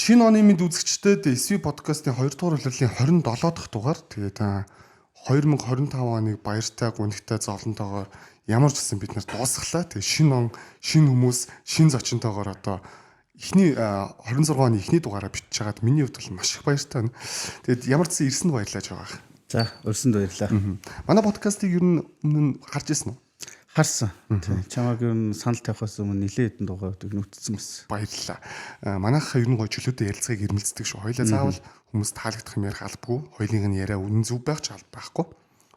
Шинэ оны мэнд үзэгчдэд SV подкастын 2 дугаар улирлын 27 дахь дугаар. Тэгээд 2025 оныг баяртай, гунигтай, зовлонтойгоор ямар ч гэсэн бид нар дуусглаа. Тэгээд шинэ он, шинэ хүмүүс, шинэ зочинтойгоор одоо эхний 26 оны эхний дугаараа бичиж хагаад миний хувьд бол маш их баяртай байна. Тэгээд ямар ч гэсэн ирсэнд баярлаж байгаа. За, өрсөнд баярлалаа. Манай подкастыг ер нь өмнө нь харж ирсэн үү? Харсан. Тийм. Чамайг ер нь санал тавихаас өмнө нэлээд хэдэн дугаарыг нүтцсэн байсан. Баярлалаа. Манайхаа ер нь гоё чөлөөтэй ярилцлагыг ирмэлцдэг шүү. Хоёлаа заавал хүмүүс таалагдах юм ярих албагүй. Хоёлын нь яриа үнэн зөв байх ч алба байхгүй.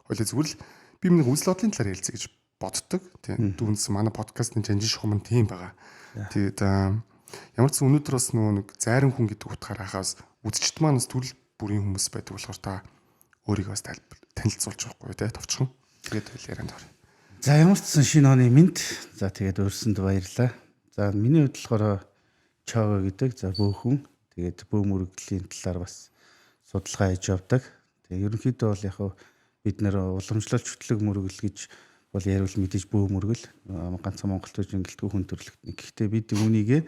Хоёлаа зүгээр л би миний үзэл бодлын талаар ярилцъя гэж боддог. Тийм. Дүүнс манай подкастын жанжин шугам нь тийм байгаа. Тэгээд ямар ч зүйл өнөөдөр бас нөгөө нэг зайран хүн гэдэг утгаараа хаас үзэгчд маань бас төрөл бүрийн хүмүүс байдаг болохоор та өөрийгөө бас танилцуулж байхгүй тий товчхон. Тэгээд хоёул ярианд оръё. За ямар ч сан шинэ оны мэнд. За тэгээд өрсөнд баярлалаа. За миний хувьд болохоор Чого гэдэг. За бөөхөн. Тэгээд бөө мөрөгдлийн талаар бас судалгаа хийж явдаг. Тэгээд ерөнхийдөө бол яг бид нэр уламжлалт шүтлэг мөргөл гэж бол яриул мэдээж бөө мөргөл ганцхан Монголд үж ингэлтгүй хүн төрлөختний. Гэхдээ бид үүнийгээ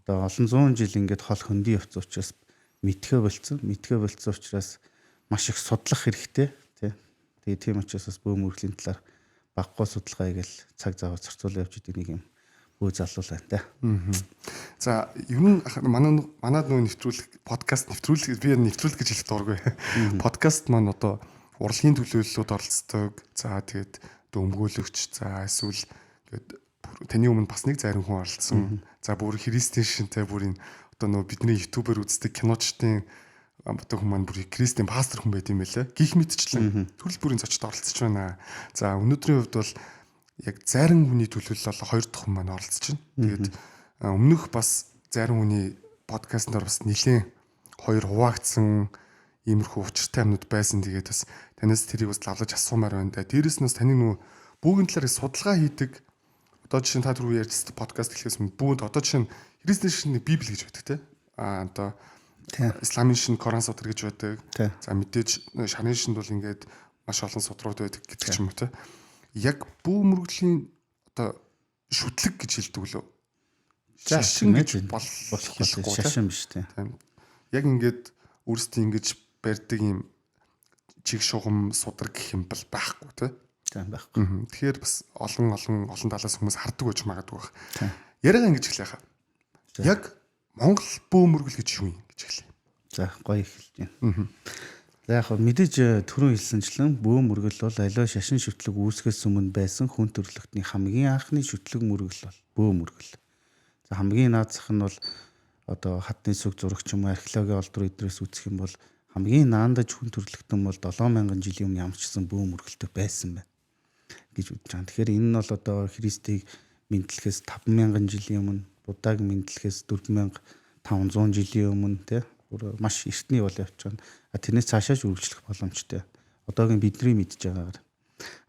одоо олон зуун жил ингээд хол хөндий явцсан учраас мэдхэ болцсон. Мэдхэ болцсон учраас маш их судлах хэрэгтэй тий. Тэгээд тийм учраас бас бөө мөргөлийн талаар баггүй судалгаа хийгээл цаг зав зарцуулаа явж идэг нэг юм бөө залуу л байна та. За ер нь манад нөгөө нэвтрүүлэг подкаст нэвтрүүлэг би нэвтрүүлэг гэж хэлэх дургүй. Подкаст маань одоо урлагийн төлөөллүүд оролцдог. За тэгээд өмгөөлөгч за эсвэл ингээд таны өмнө бас нэг зарим хүн оролцсон. За бүр христийн шинтэй бүр энэ одоо нөгөө бидний ютубер үздэг киночдын одоо хүн маань бүр христийн пастор хүн байт юм байлээ. Гих мэтчлэн төрөл бүрийн зочд оролцож байна. За өнөөдрийн хувьд бол яг зарим хүний төлөөлөл бол хоёр дахь хүн маань оролцож байна. Тэгээд өмнөх бас зарим хүний подкастнаар бас нэлээд хоёр хуваагдсан иймэрхүү учиртай юмнууд байсан. Тэгээд бас танаас тэрийг бас лавлаж асуумаар байна да. Дээрэс нь бас таны нөгөө бүүгэн талаар судалгаа хийдэг. Одоо жишээ нь та түрүү ярьжсэн подкаст эхлэхээс өмнө бүүнд одоо жишээ нь христийн шинэ библи гэж байдаг те. А одоо исламын шинэ Коран судар гэж байдаг. За мэдээж шарын шинд бол ингээд маш олон судрууд байдаг гэдэг ч юм уу те. Яг бүү мөргөлийн одоо шүтлэг гэж хэлдэг лөө. Шашин гэж болохгүй шашин биш те. Яг ингээд өөрсдөө ингэж барьдаг юм чиг шугам судар гэх юм бол байхгүй те. Тийм байхгүй. Тэгэхээр бас олон олон олон талаас хүмүүс хардаг байж магадгүй байх. Яриагаа ингэж эхлэе хаа. Яг Монгол бөө мөргөл гэж юу юм гэж эхлэе. За гоё эхэлж байна. За яг мэдээж түрүүн хэлсэнчлэн бөө мөргөл бол аливаа шашин шүтлэг үүсгэхээс өмнө байсан хүн төрлөختний хамгийн анхны шүтлэг мөргөл бол бөө мөргөл. За хамгийн наад зах нь бол одоо хатны сүг зураг ч юм уу археологийн олдруу эдрээс үзэх юм бол хамгийн наандаж хүн төрлөختөн бол 7000 жилийн өмнө ямар ч гэсэн бөө мөргөлтэй байсан байна гэж үзэж байгаа. Тэгэхээр энэ нь бол одоо Христийг мэдлэхээс 5000 жилийн өмнө, Буддаг мэдлэхээс 4500 жилийн өмнө тий бүр маш эртний бол явж байгаа. А тэрнээс цаашаа ч үргэлжлэх боломжтой. Одоогийн бидний мэдж байгаагаар.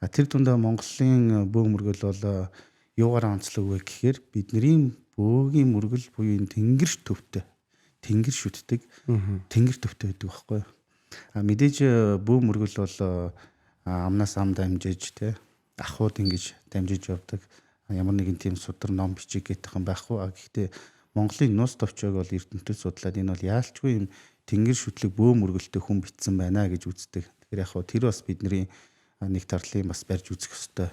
А тэр дундаа Монголын бөө мөргөл бол юугаар онцлог вэ гэхээр бидний бөөгийн мөргөл буюу энэ тэнгэр төвтэй тэнгэр шүтдэг тэнгэр төвтэй байдаг байхгүй юу. А мэдээж бөө мөргөл бол амнаас ам дамжиж тий ахуйд ингэж дамжиж явдаг. Ямар нэгэн тийм судар ном бичиг гэх юм байхгүй. А гэхдээ Монголын нууц товчоог бол эрдэмтэд судлаад энэ бол яалчгүй юм тэнгэр шүтлэг бөө мөргөлтэй хүн битсэн байна гэж үздэг. Тэгэхээр яг хөө тэр бас бидний нэг тарлын бас барьж үзэх ёстой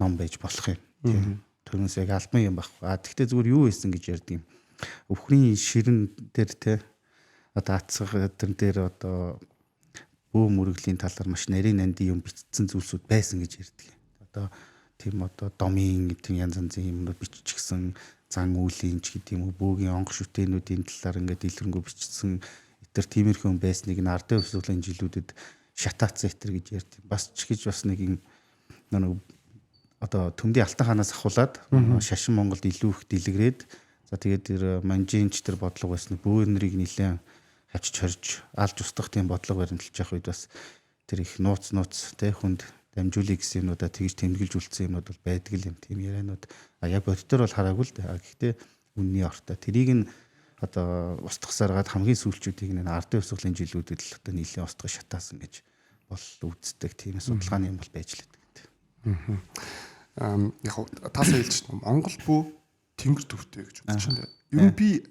ном байж болох юм. Тийм. Тэрнээс яг албан юм байхгүй. А тэгвэл зүгээр юу байсан гэж ярьдаг юм. Өвхрийн ширэн дээр те одоо атсаг тэр дээр одоо бөө мөргөлийн талаар маш нарийн нандин юм бичсэн зүйлсүүд байсан гэж ярьдаг. Одоо тийм одоо домын тийм янз янзын юмнууд биччихсэн зан үйлийн ч гэдэг юм уу бөөгийн онгош шүтээнүүдийн талаар ингээд дэлгэрэнгүй бичсэн этер тиймэрхүү юм байсныг нь ардын хувьсгалын жилүүдэд шатаацсан этер гэж ярьд. Бас ч гэж бас нэг юм нэг одоо төмдийн Алтан хаанаас ахуулаад шашин Монголд илүү их дэлгэрээд за тэгээд тэр манжинч тэр бодлого байсан бөөр нарыг нэлээд хачиж хорж алж устгах тийм бодлого баримталж явах үед бас тэр их нууц тэ хүнд дамжуулъя гэсэн юмнуудаа тэгж тэмдэглэж үлдсэн юмнууд бол байдаг л юм. Тийм ярианууд а яг бодитоор бол хараагүй л дээ. Гэхдээ үнний ортой. Тэрийг нь одоо устгасаар гад хамгийн сүүлчүүдийг нь ардын хувьсгалын жилүүдэд л одоо нийлэн устгах шатаасан гэж бол үздэг. Тийм судалгааны юм бол байж л байдаг. Яг та сая хэлж байна. Монгол бүү тэнгэр төвтэй гэж үзэж байна. Ер нь би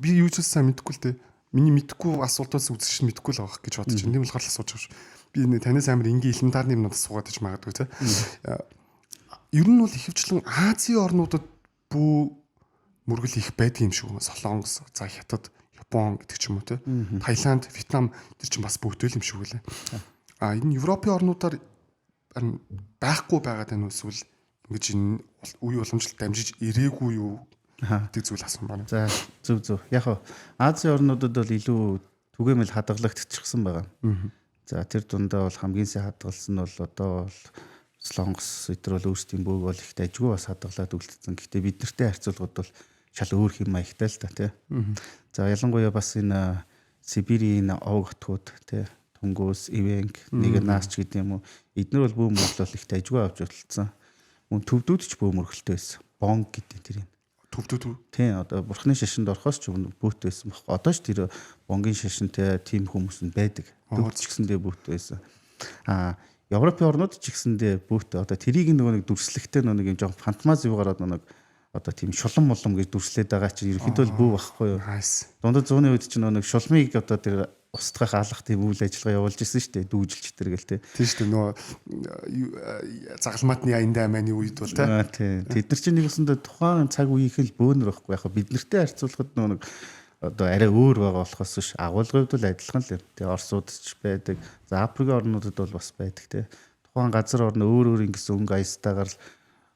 Би юу ч сайн мэдэхгүй л дээ. Миний мэдэхгүй асуултаас үзэгч нь мэдэхгүй л байгаа гэж бодож байна. Тийм болохоор л асууж байгаа шүү. Би нэг танаас амар энгийн элементарны юмнууд асуугаад ич магадгүй те. Ер нь бол ихэвчлэн Азийн орнуудад бүү мөргөл их байдаг юм шиг байна. Солонгос, за Хятад, Япон гэдэг ч юм уу те. Таиланд, Вьетнам тэр чинь бас бөөтэй л юм шиг үлээ. А энэ Европын орнуудаар байхгүй байгаад байна уу эсвэл ингэж энэ үе уламжлалт дамжиж ирээгүй юу гэдэг зүйл асуумаар байна. За зөв зөв. Яг хаа Азийн орнуудад бол илүү түгээмэл хадгалагдчихсан байгаа. За тэр дундаа бол хамгийн сайн хадгалсан нь бол одоо бол Солонгос эдгээр бол өөрсдийн бөөг бол их дажгүй бас хадгалаад үлдсэн. Гэхдээ бид нартэй харьцуулахад бол шал өөр хэм маягтай л та тий. За ялангуяа бас энэ Сибирийн овог хотгууд тий, Тунгус, Ивенг, нэг наач гэдэг юм уу. Эднэр бол бөө мөргөл бол их дажгүй авч үлдсэн. Мөн төвдүүд ч бөө мөргөлтэй байсан. Бонг гэдэг тэр юм. Төвдүүд үү? Тийм, одоо бурхны шашинд орохоос ч өмнө бөөт байсан баг. Одоо ч тэр бонгийн шашинтай тийм хүмүүс нь байдаг. Төвд ч гэсэндээ бөөт байсан. Аа Европын орнууд ч гэсэндээ бөөт. Одоо тэрийг нөгөө нэг дүрслэхтэй нөгөө нэг юм жоон фантмаз юугаар нөгөө нэг одоо тийм шулам мулам гэж дүрслээд байгаа чинь ерөнхийдөө бол бүү байхгүй юу? Дундад зууны үед чинь нөгөө нэг шулмыг одоо тэр устгах алах тийм үйл ажиллагаа явуулж исэн шүү дээ. Дүүжилч тэр гэл те. Тийм шүү дээ. Нөгөө загалмаатны аяндаа амааны үед бол те. Тийм. Тэд нар чинь нэг өсөндөө тухайн цаг үеийнх л бөөнөр байхгүй яг бид нартэй харьцуулахад нөгөө нэг одоо арай өөр байгаа болохоос биш агуулгын хувьд бол адилхан л юм. Тэгээ Оросууд ч байдаг. За Африкийн орнуудад бол бас байдаг те. Тухайн газар орн өөр өөр ингэсэн өнгө аястайгаар л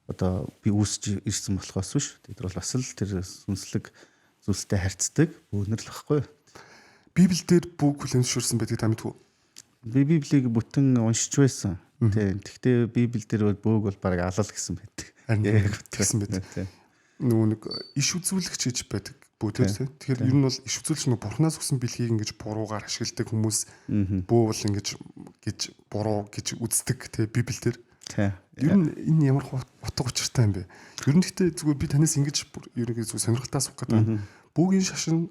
одоо би үүсэж ирсэн болохоос биш. Тэд нар бол бас л тэр сүнслэг зүйлстэй харьцдаг бөөнөр л байхгүй юу? Библиэлд бүх хүлээн зөвшөөрсөн байдгийг та мэдв үү? Би Библийг бүтэн уншиж байсан. Тийм. Гэхдээ Библи дээр бол бөөг бол бараг алал гэсэн байдаг. Яг тэгсэн байдаг. Нөгөө нэг иш үзүүлэгч гэж байдаг бөө тэр тийм. Тэгэхээр ер нь бол иш үзүүлэгч нөгөө бурхнаас өгсөн бэлгийг ингэж буруугаар ашигладаг хүмүүс бөө бол ингэж гэж буруу гэж үздэг тийм Библи дээр. Тийм. Ер нь энэ ямар утга учиртай юм бэ? Ер нь гэхдээ зүгээр би танаас ингэж ерөнхийдөө зүгээр сонирхолтой асуух гэдэг байна. Бүүгийн шашин,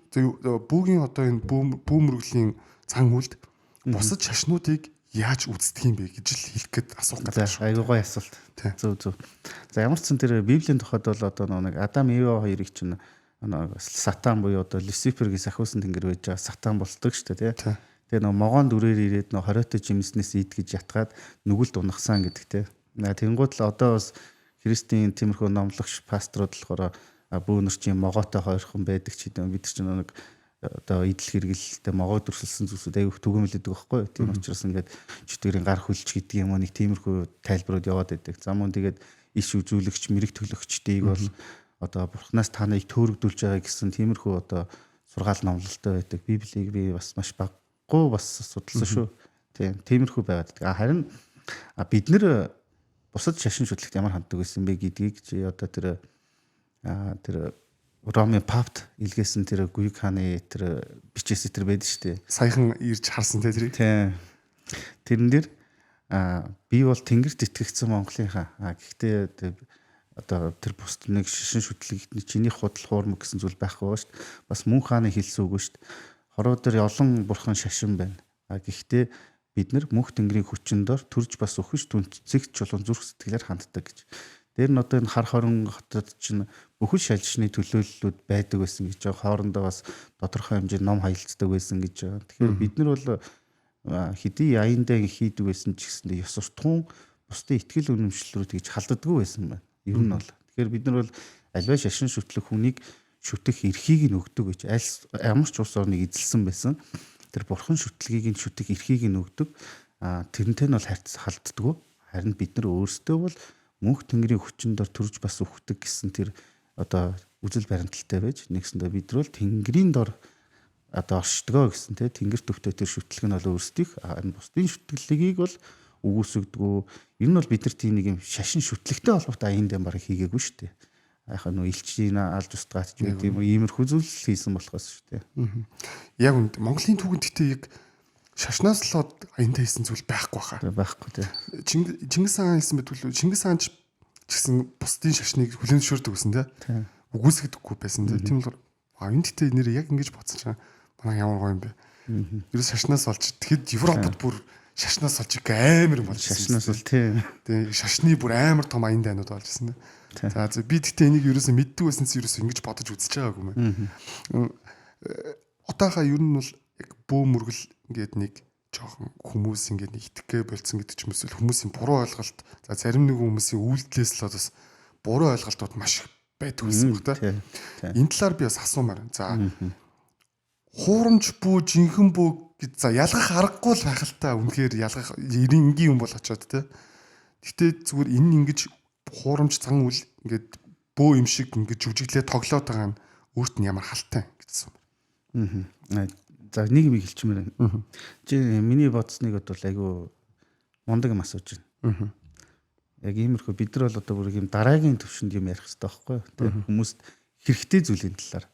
бүүгийн одоо энэ бүү мөргөлийн цан үлд бусад шашнуудыг яаж үздэг юм бэ гэж л хэлэх гээд асуух гэдэг. За айгуу гоё асуулт. Зөв зөв. За ямар ч сан тэр Библийн тухайд бол одоо нэг Адам Ева хоёрыг чинь сатан буюу одоо Люцифер гэж сахиусан тэнгэр байж байгаа сатан болдог шүү дээ тий. Тэгээ нөгөө могоон дүрээр ирээд нөгөө хориотой жимснээс ид гэж ятгаад нүгэлд унахсан гэдэг тий. Тэнгууд л одоо бас Христийн тиймэрхүү номлогч пасторууд болохоор бөөнөр чинь могоотой хойрхон байдаг ч гэдэг бид нар чинь нэг одоо идэл хэрэглэлтэй могоо дүрсэлсэн зүйлсүүд аягүй түгээмэл байдаг байхгүй юу. Тийм учраас ингээд чөтгөрийн гар хүлч гэдэг юм уу нэг тиймэрхүү тайлбарууд яваад байдаг. За мөн тэгээд иш үзүүлэгч, мэрэг төлөгчдийг бол одоо бурхнаас та нарыг төөрөгдүүлж байгаа гэсэн тиймэрхүү одоо сургаал номлолтой байдаг. Библийг би бас маш баггүй бас судалсан шүү. Тийм, тиймэрхүү байгаад байдаг. Харин бид нэр бусад шашин шүтлэгт ямар ханддаг байсан бэ гэдгийг чи одоо тэр тэр Ромын папт илгээсэн тэр Гүйг хааны тэр бичээсээ тэр байдаг шүү дээ. Саяхан ирж харсан те тэрийг. Тийм. Тэрэн дээр би бол тэнгэрт итгэгдсэн Монголын хаан. Гэхдээ одоо тэр бусд нэг шашин шүтлэгтний чиний худал хуурмаг гэсэн зүйл байхгүй байгаа шүү дээ. Бас мөн хааны хэлсэн үг шүү дээ. Хороо дээр олон бурхан шашин байна. Гэхдээ бид нар мөнх тэнгэрийн хүчин дор төрж бас өхөж түнцэгч чулуун зүрх сэтгэлээр ханддаг гэж. Тэр нь одоо энэ хар хорон хотод чинь бүхэл шалжшны төлөөллүүд байдаг байсан гэж байгаа. Хоорондоо бас тодорхой хэмжээнд ном хаялцдаг байсан гэж байгаа. Тэгэхээр бид нар бол хэдий яяндаа хийдэг байсан ч гэсэндээ ёс суртахуун бусдын итгэл үнэмшил рүү тэгж халддаггүй байсан байна. Ер нь бол. Тэгэхээр бид нар бол аливаа шашин шүтлэг хүнийг шүтэх эрхийг нь өгдөг гэж аль ямар ч улс орныг эзэлсэн байсан. Тэр бурхан шүтлгийг нь шүтэх эрхийг нь өгдөг. Тэрнтэй нь бол халддаггүй. Харин бид нар өөрсдөө бол мөнх тэнгэрийн хүчин дор төрж бас үхдэг гэсэн тэр одоо үзэл баримталтай байж нэгсэндээ бид нар бол тэнгэрийн дор одоо оршдгоо гэсэн те тэнгэр төвтэй тэр шүтлэг нь бол өөрсдийнх энэ бусдын шүтлэгийг бол үгүйсгдэггүй. Ер нь бол бид нар тийм нэг юм шашин шүтлэгтэй холбоотой аян дэм бараг хийгээгүй шүү дээ. Яг нөө элчийн алж устгаад ч гэдэг юм уу иймэрхүү зүйл хийсэн болохоос шүү дээ. Яг үнд Монголын түүхэнд гэтээ яг шашнаас л аянтай хийсэн зүйл байхгүй хаа. Байхгүй тий. Чингис хаан хийсэн байдаг лүү. Чингис хаан ч гэсэн бусдын шашныг хүлээн зөвшөөрдөг гэсэн тий. Үгүйсгдэггүй байсан тий. Тийм болохоор энэ гэтээ нэр яг ингэж бодсон чинь манай ямар гоё юм бэ. Ерөөс шашнаас олж тэгэхэд Европод бүр Шашнаас олж амар юм болж байсан. Шашнаас бол тийм. Тэгээ шашны бүр амар том аян дайнууд болж ирсэн. За би тэгтээ энийг ерөөсөө мэддэг байсан чинь ерөөсөө ингэж бодож үзэж байгаагүй юм. Отоохаа ер нь бол яг бөө мөргөл ингээд нэг жоохон хүмүүс ингээд нэг итгэхгээ болцсон гэдэг ч юм эсвэл хүмүүсийн буруу ойлголт, за зарим нэгэн хүмүүсийн үйлдэлээс л бас буруу ойлголтууд маш их байдаг байсан баг та. Энэ талаар би бас асуумаар. За хуурамч бүү, жинхэнэ бүү гэж за ялгах аргагүй л байх л та. Үнэхээр ялгах энгийн юм бол очиод те. Гэтэ зүгээр энэ ингэж хуурамч зан үйл ингээд бөө юм шиг ингэж жүжиглээ тоглоод байгаа нь өөрт нь ямар халтай гэсэн юм. За нэг юм хэлчмээр байна. Чи миний бодсныг бол айгүй мундаг юм асууж байна. Яг иймэрхүү бид нар бол одоо бүр юм дараагийн төвшөнд юм ярих хэрэгтэй байхгүй юу? Тэр хүмүүст хэрэгтэй зүйлийн талаар.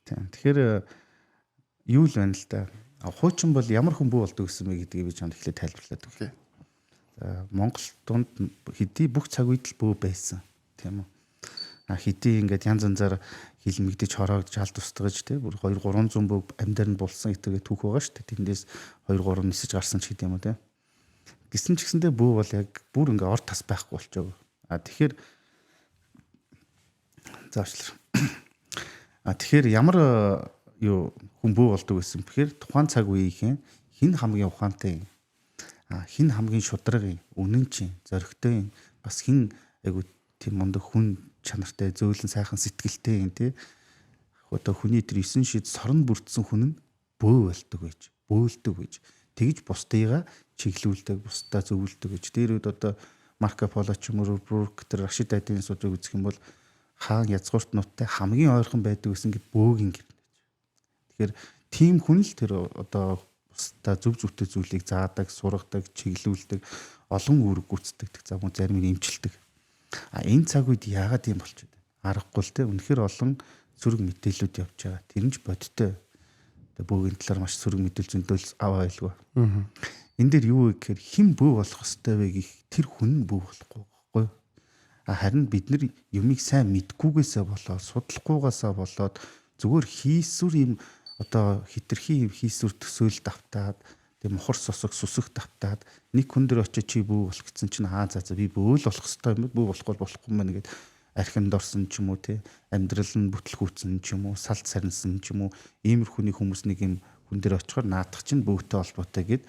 Тийм. Тэгэхээр юу л байна л да. Хуучин бол ямар хүн бүү болдог гэсэн бэ гэдгийг би чамд эхлээд тайлбарлаад өгье. За Монгол дунд хэдий бүх цаг үед л бөө байсан. Тийм үү? А хэдий ингээд янз янзаар хилмигдэж хороогдож алд устгаж тий бүр 2 300 бөө амьдар нь булсан гэтгээ түүх байгаа шүү дээ. Тэндээс 2 3 нисэж гарсан ч гэдэг юм уу тий. Гисэн ч гэсэндээ бөө бол яг бүр ингээ ор тас байхгүй болчихоо. А тэгэхээр заашлаа. А тэгэхээр ямар юу хүн бөө болдог гэсэн бэхээр тухайн цаг үеийн хин хамгийн ухаантай юм. А хин хамгийн шудраг юм, үнэн чинь, зоригтой юм. Бас хин айгу тийм мундаг хүн чанартай, зөөлөн сайхан сэтгэлтэй юм тий. Одоо хүний тэр 9 шид сорон бүрдсэн хүн нь бөө болдог байж, бөөлдөг байж. Тэгж бусдыгаа чиглүүлдэг, бусдаа зөвлөдөг гэж. Тэр үед одоо Марко Поло ч юм уу, Брук тэр Рашид Айдын судрыг үзэх юм бол хаан язгуурт нуттай хамгийн ойрхон байдаг гэсэн гэд бөөгийн гэрнэ. Тэгэхээр тийм хүн л тэр одоо бусдаа зөв зөвтэй зүйлийг заадаг, сургадаг, чиглүүлдэг, олон үүрэг гүйцэтгэдэг. За мөн зарим нь эмчилдэг. А энэ цаг үед яагаад юм болчиход байна? Аргагүй л те. Үнэхээр олон сөрөг мэдээллүүд явж байгаа. Тэр нь ч бодиттой. Тэгээ бөөгийн талаар маш сөрөг мэдээлэл зөндөөл аваа байлгүй. Энэ дээр юу вэ гэхээр хэн бөө болох ёстой вэ гэх тэр хүн нь бөө болохгүй байхгүй юу? А харин бид нар юмыг сайн мэдгүйгээсээ болоод, судлахгүйгаасаа болоод зүгээр хийсвэр юм одоо хитрхи юм хийсвэр төсөөл давтаад тэг мухар сосог сүсэг давтаад нэг хүн дээр очиж чи бүү болох гэсэн чинь аа за за би бөө л болох ёстой юм бүү болохгүй болохгүй юм байна гэд архинд орсон ч юм уу те амьдрал нь бүтлгүүцэн ч юм уу салд сарнсан ч юм уу иймэрхүүний хүмүүс нэг юм хүн дээр очихоор наадах чинь бөөтэй холбоотой гэд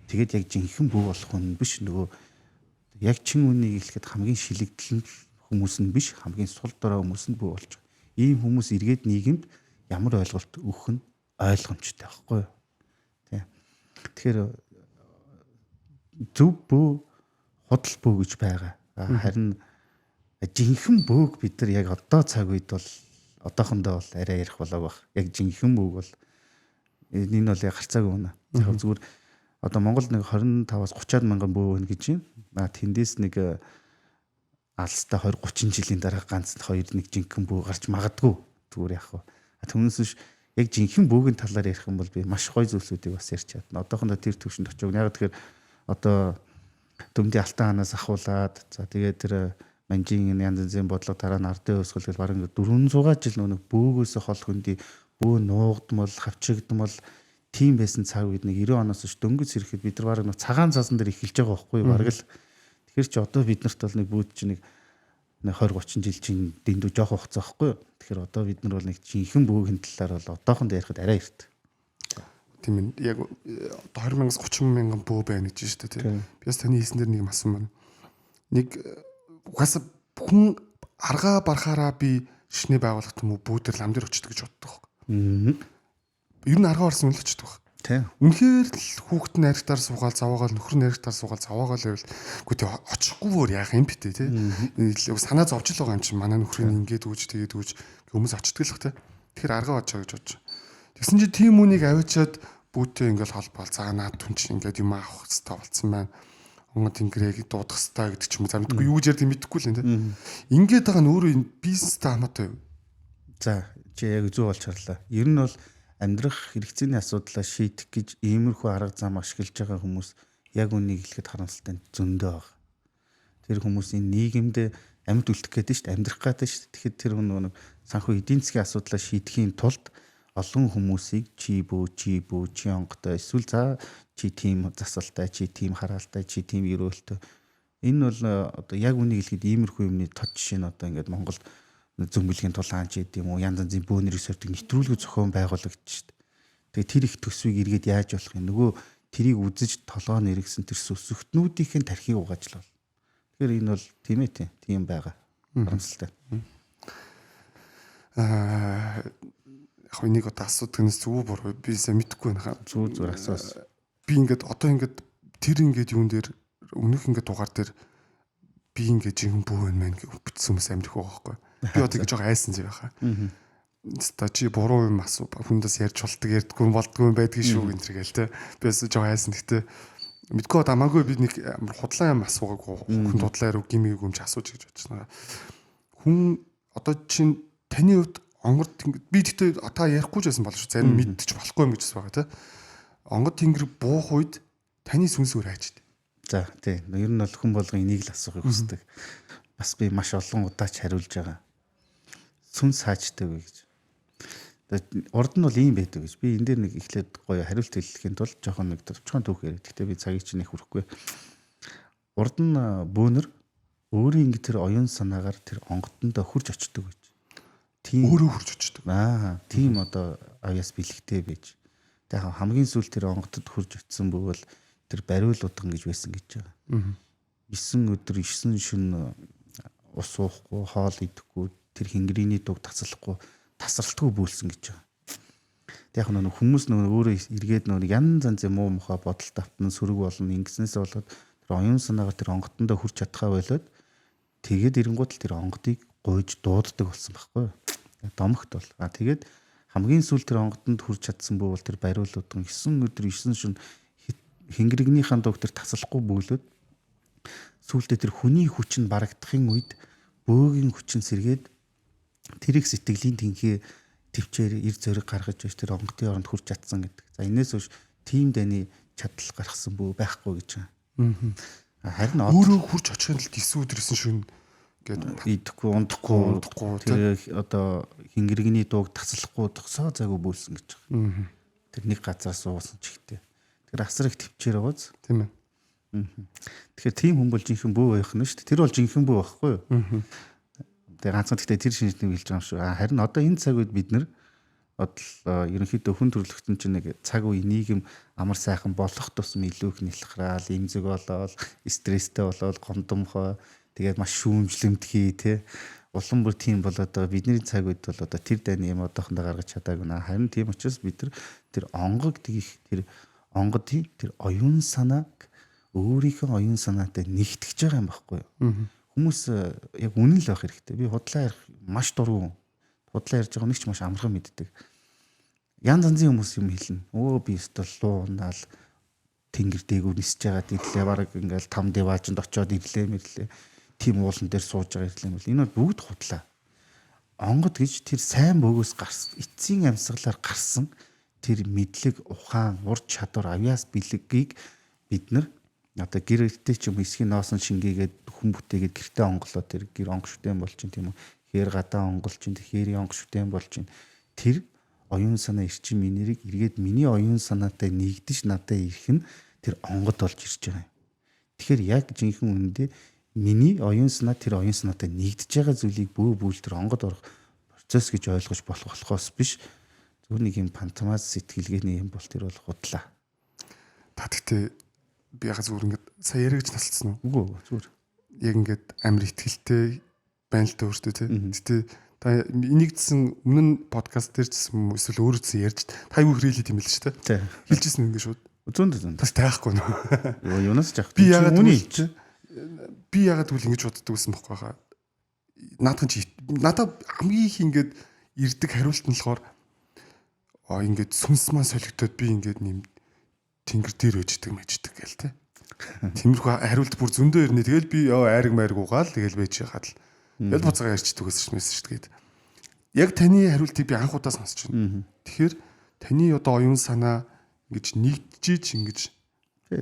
тэгээд яг жинхэнэ бүү болох хүн биш нөгөө яг чин үнийг хэлэхэд хамгийн шилэгдэл хүмүүс нь биш хамгийн сул дорой хүмүүс нь бүү болж байгаа. Ийм хүмүүс эргээд нийгэмд ямар ойлголт өгөх нь ойлгомжтой байхгүй юу? Тий. Тэгэхээр зөв бөө худал бөө гэж байгаа. Харин жинхэнэ бөөг бид нар яг одоо цаг үед бол одоохондоо бол арай ярих болоог баг. Яг жинхэнэ бөөг бол энэ бол яг гарцаагүй байна. Яг зүгээр одоо Монголд нэг 25-аас 30-аад мянган бөө байна гэж юм. А тэндээс нэг алстаа 20 30 жилийн дараа ганц хоёр нэг жинхэнэ бөө гарч магадгүй. Зүгээр яг хаа. Түүнээс биш яг жинхэнэ бөөгийн талаар ярих юм бол би маш гоё зүйлсүүдийг бас ярьж чадна. Одоохондоо тэр төвшөнд очив. Яг тэгэхээр одоо Төмдийн Алтан хаанаас ахуулаад за тэгээд тэр Манжийн янз янзын бодлого дараа нь ардын хувьсгал гэл бараг 400 жил нэг бөөгөөсөө хол хөндий бөө нуугдмал, хавчигдмал тийм байсан цаг үед нэг 90 оноос хойш дөнгөж ирэхэд бид нар бараг нэг цагаан цаасан дээр эхэлж байгаа байхгүй юу бараг л. Тэгэхээр чи одоо бид нарт бол нэг бүүд чи нэг 20 30 жил чинь дэндүү жоох хугацаа байхгүй юу. Тэгэхээр одоо бид нар бол нэг жинхэнэ бөөгийн талаар бол одоохондоо ярихад арай эрт. Тийм ээ. Яг одоо 20 мянгаас 30 мянган бөө байна гэж шүү дээ тийм. Би бас таны хэлсэн дээр нэг юм асуумаар. Нэг угаасаа хүн аргаа барахаараа би шишний байгууллагт юм уу бүү дээр лам дээр очдөг гэж боддог байхгүй. Ер нь аргаа барсан үл очдөг баг. Тийм. Үнэхээр л хүүхэд нь аригтаар суугаал зовоогоол нөхөр нь аригтаар суугаал зовоогоол байвал үгүй тий очихгүй өөр яах юм бэ тий. Санаа зовж л байгаа юм чинь манай нөхрийн ингээд үүж тэгээд үүж хүмүүс очдөг л бах тий. Тэгэхээр аргаа очоо гэж бодож. Тэгсэн чинь тийм үнийг аваачаад бүүтэй ингээл холбоол за наад түн чинь ингээд юм авах хэрэгтэй болцсон байна. Онгон тэнгэрийг дуудах хэрэгтэй гэдэг ч юм уу. За мэдгүй юу гэж ярьдгийг мэдэхгүй л энэ тий. Ингээд байгаа нь өөрөө энэ бизнестэй хамаатай юу? За чи яг зөв болж харлаа. Ер нь бол амьдрах хэрэгцээний асуудлаа шийдэх гэж иймэрхүү арга зам ашиглаж байгаа хүмүүс яг үнийг хэлэхэд харамсалтай зөндөө байгаа. Тэр хүмүүсийн нийгэмд амьд үлдэх гээд шүү дээ, амьдрах гээд шүү дээ. Тэгэхэд тэр нэг санхүү эдийн засгийн асуудлаа шийдэхийн тулд Олон хүмүүсийг чи бөө, чи бөө, чи онготой эсвэл за чи тийм засалтай, чи тийм хараалтай, чи тийм ерөөлтэй. Энэ бол одоо яг үнийг хэлэхэд иймэрхүү юмны тод жишээ нь одоо ингээд Монголд зөмбөлгийн тулаан ч гэдэм үү, янз янзын бөөнөрийг сордог нэвтрүүлэг зохион байгуулагдчих шүү дээ. Тэгээ тэр их төсвийг эргээд яаж болох юм? Нөгөө тэрийг үзэж толгой нь эргэсэн тэр сүсгтнүүдийнх нь тархийг угааж л бол. Тэгэхээр энэ бол тийм ээ тийм байгаа. Харамсалтай. Яг энийг одоо асуудаг нь зүг буруу би сайн мэдэхгүй байна. Зүг зүгээр асуус. Би ингээд одоо ингээд тэр ингээд юун дээр өмнөх ингээд дугаар дээр би ингээд жинхэнэ бүү байна мэн гэж бичсэн хүмүүс амар их байгаа байхгүй. Би одоо ингэж байгаа айсан зэ байхаа. Та чи буруу юм асуу хүндээс ярьж болдог ярьдгүй болдгүй юм байдгийг шүү гэнэ тэргээл те. Би бас жоо айсан гэхдээ мэдгүй дамаагүй би нэг амар худлаа юм асуугаагүй хүн худлаа ярив гимээгүй юм чи асууж гэж бодсон. Хүн одоо чин таны хувьд онгод би тэгтээ та ярихгүй ч байсан болно шүү. Зарим мэдчих болохгүй юм гэж байгаа те. Онгод тэнгэр буух үед таны сүнс өөр хайчд. За тий. Ер нь бол хүн болгон энийг л асуухыг хүсдэг. Бас би маш олон удаач хариулж байгаа. Сүнс хаачдаг вэ гэж. Урд нь бол ийм байдаг гэж. Би энэ дээр нэг эхлээд гоё хариулт хэлэхийн тулд жоохон нэг товчхон түүх яриа. Гэхдээ би цагийг чинь их хүрэхгүй. Урд нь бөөнөр өөрийн ингэ тэр оюун санаагаар тэр онготондоо хурж очдөг гэж. Тийм өөрөө хурж очдөг. Аа, тийм одоо авьяас бэлэгтэй байж. Тэгээ хамгийн сүүл тэр онготод хурж очисон бөгөөл тэр бариул удган гэж байсан гэж байгаа. 9 өдөр 9 шөнө ус уухгүй, хоол идэхгүй, тэр хингэрийн дуг тасалахгүй, тасралтгүй бөөлсөн гэж байгаа. Тэг яг нэг хүмүүс нөгөө өөрөө эргээд нөгөө янз янзын муу мухай бодолд автна, сөрөг болно, ингэснээс болоод тэр оюун санаагаар тэр онготондоо хүрч чадхаа болоод тэгээд эренгуут л тэр онготыг гуйж дууддаг болсон байхгүй юу? Домогт бол. А тэгээд хамгийн сүүл тэр онготонд хүрч чадсан бүү бол тэр бариул удган 9 өдөр 9 шөнө хингэрэгнийхэн дуг тэр тасалахгүй бөөлөд сүүлдээ тэр хүний хүч нь барагдахын үед бөөгийн хүч нь сэргээд тэр их сэтгэлийн тэнхээ төвчээр эр зориг гаргаж байж тэр онготын оронд хүрч чадсан гэдэг. За энэс хойш тийм дайны чадал гаргасан бөө байхгүй гэж байна. Харин өөрөө хүрч очихын тулд 9 өдөр 9 шөнө гээд идэхгүй, ундахгүй тэр одоо хингэрэгний дууг тасалахгүй тосоо зайгүй бөөлсөн гэж байна. Тэр нэг газар суусан ч ихтэй. Тэр асар их төвчээр байгааз. Тийм ээ. Тэгэхээр тийм хүн бол жинхэнэ бөө байх нь шүү дээ. Тэр бол жинхэнэ бөө байхгүй юу? Тэгээ ганцхан гэхдээ тэр шинжнийг хэлж байгаа юм шүү. Харин одоо энэ цаг үед бид нэр одоо ерөнхийдөө хүн төрөлхтөн чинь нэг цаг үе нийгэм амар сайхан болох тусам илүү их нэлхраал, эмзэг болоод, стресстэй болоод, гомдомхой, тэгээд маш шүүмжлэмтгий те улам бүр тийм болоод байгаа. Бидний цаг үед бол одоо тэр дайны юм одоохондоо гаргаж чадаагүй наа. Харин тийм учраас бид нар тэр онгог тэгих тэр онгодын тэр оюун санааг өөрийнхөө оюун санаатай нэгтгэж байгаа юм баггүй юу? Хүмүүс яг үнэн л байх хэрэгтэй. Би худлаа ярих маш дургу. Худлаа ярьж байгаа нэг ч маш амархан мэддэг. Янз янзын хүмүүс юм хэлнэ. Өө би өстөл луу унаал тэнгэр дээгүүр нисэж байгаад ирлээ. Бараг ингээл там дэваажинд очиод ирлээ мэрлээ. Тим уулан дээр сууж байгаа ирлээ мэл. Энэ бол бүгд худлаа. Онгод гэж тэр сайн бөгөөс гарсан эцсийн амьсгалаар гарсан тэр мэдлэг, ухаан, ур чадвар, авьяас бэлгийг бид нар одоо гэр өртөө ч юм эсхийн ноосон шингээгээд хүн бүтээгээд гэртээ онголоо тэр гэр онгош бүтээн бол чинь тийм үү, хээр гадаа онгол чинь хээрийн онгош бүтээн бол чинь тэр оюун санаа эрчим энергийг эргээд миний оюун санаатай нэгдэж надад ирэх нь тэр онгод болж ирж байгаа юм. Тэгэхээр яг жинхэнэ үнэндээ миний оюун санаа тэр оюун санаатай нэгдэж байгаа зүйлийг бөө бүл тэр онгод орох процесс гэж ойлгож болох болохоос биш зөвхөн нэг юм пантомаз сэтгэлгээний юм бол тэр бол худлаа. Та тэгтээ би яга зүгээр ингээд сая яриагч насалцсан уу? Үгүй зүгээр. Яг ингээд амар ихтгэлтэй байна л да өөртөө тий. Гэтэ та энийг гэсэн өмнө нь подкаст дээр ч гэсэн эсвэл өөрөө ч ярьж та юу хэрэглээд юм бэл шүү дээ. Хэлжсэн юм ингээд шууд. Зүүн зүүн. Бас тайхгүй нөө. Юунаас ч яах. Би ягаад үний би ягаад тэгвэл ингэж боддог байсан бохоггүй хаа. Наадхан чи надад хамгийн их ингээд ирдэг хариулт нь болохоор аа ингээд сүнс маань солигдоод би ингээд нэм тэнгэр дээр байждаг мэждэг гээл те. Тиймэрхүү хариулт бүр зөндөө ирнэ. Тэгэл би ёо айраг майраг угаал тэгэл байж хаад л. Тэгэл буцаага ярьчдаг байсан шүү дээ. Яг таны хариултыг би анх удаа сонсч байна. Тэгэхээр таны одоо оюун санаа ингэж нэгджиж ингэж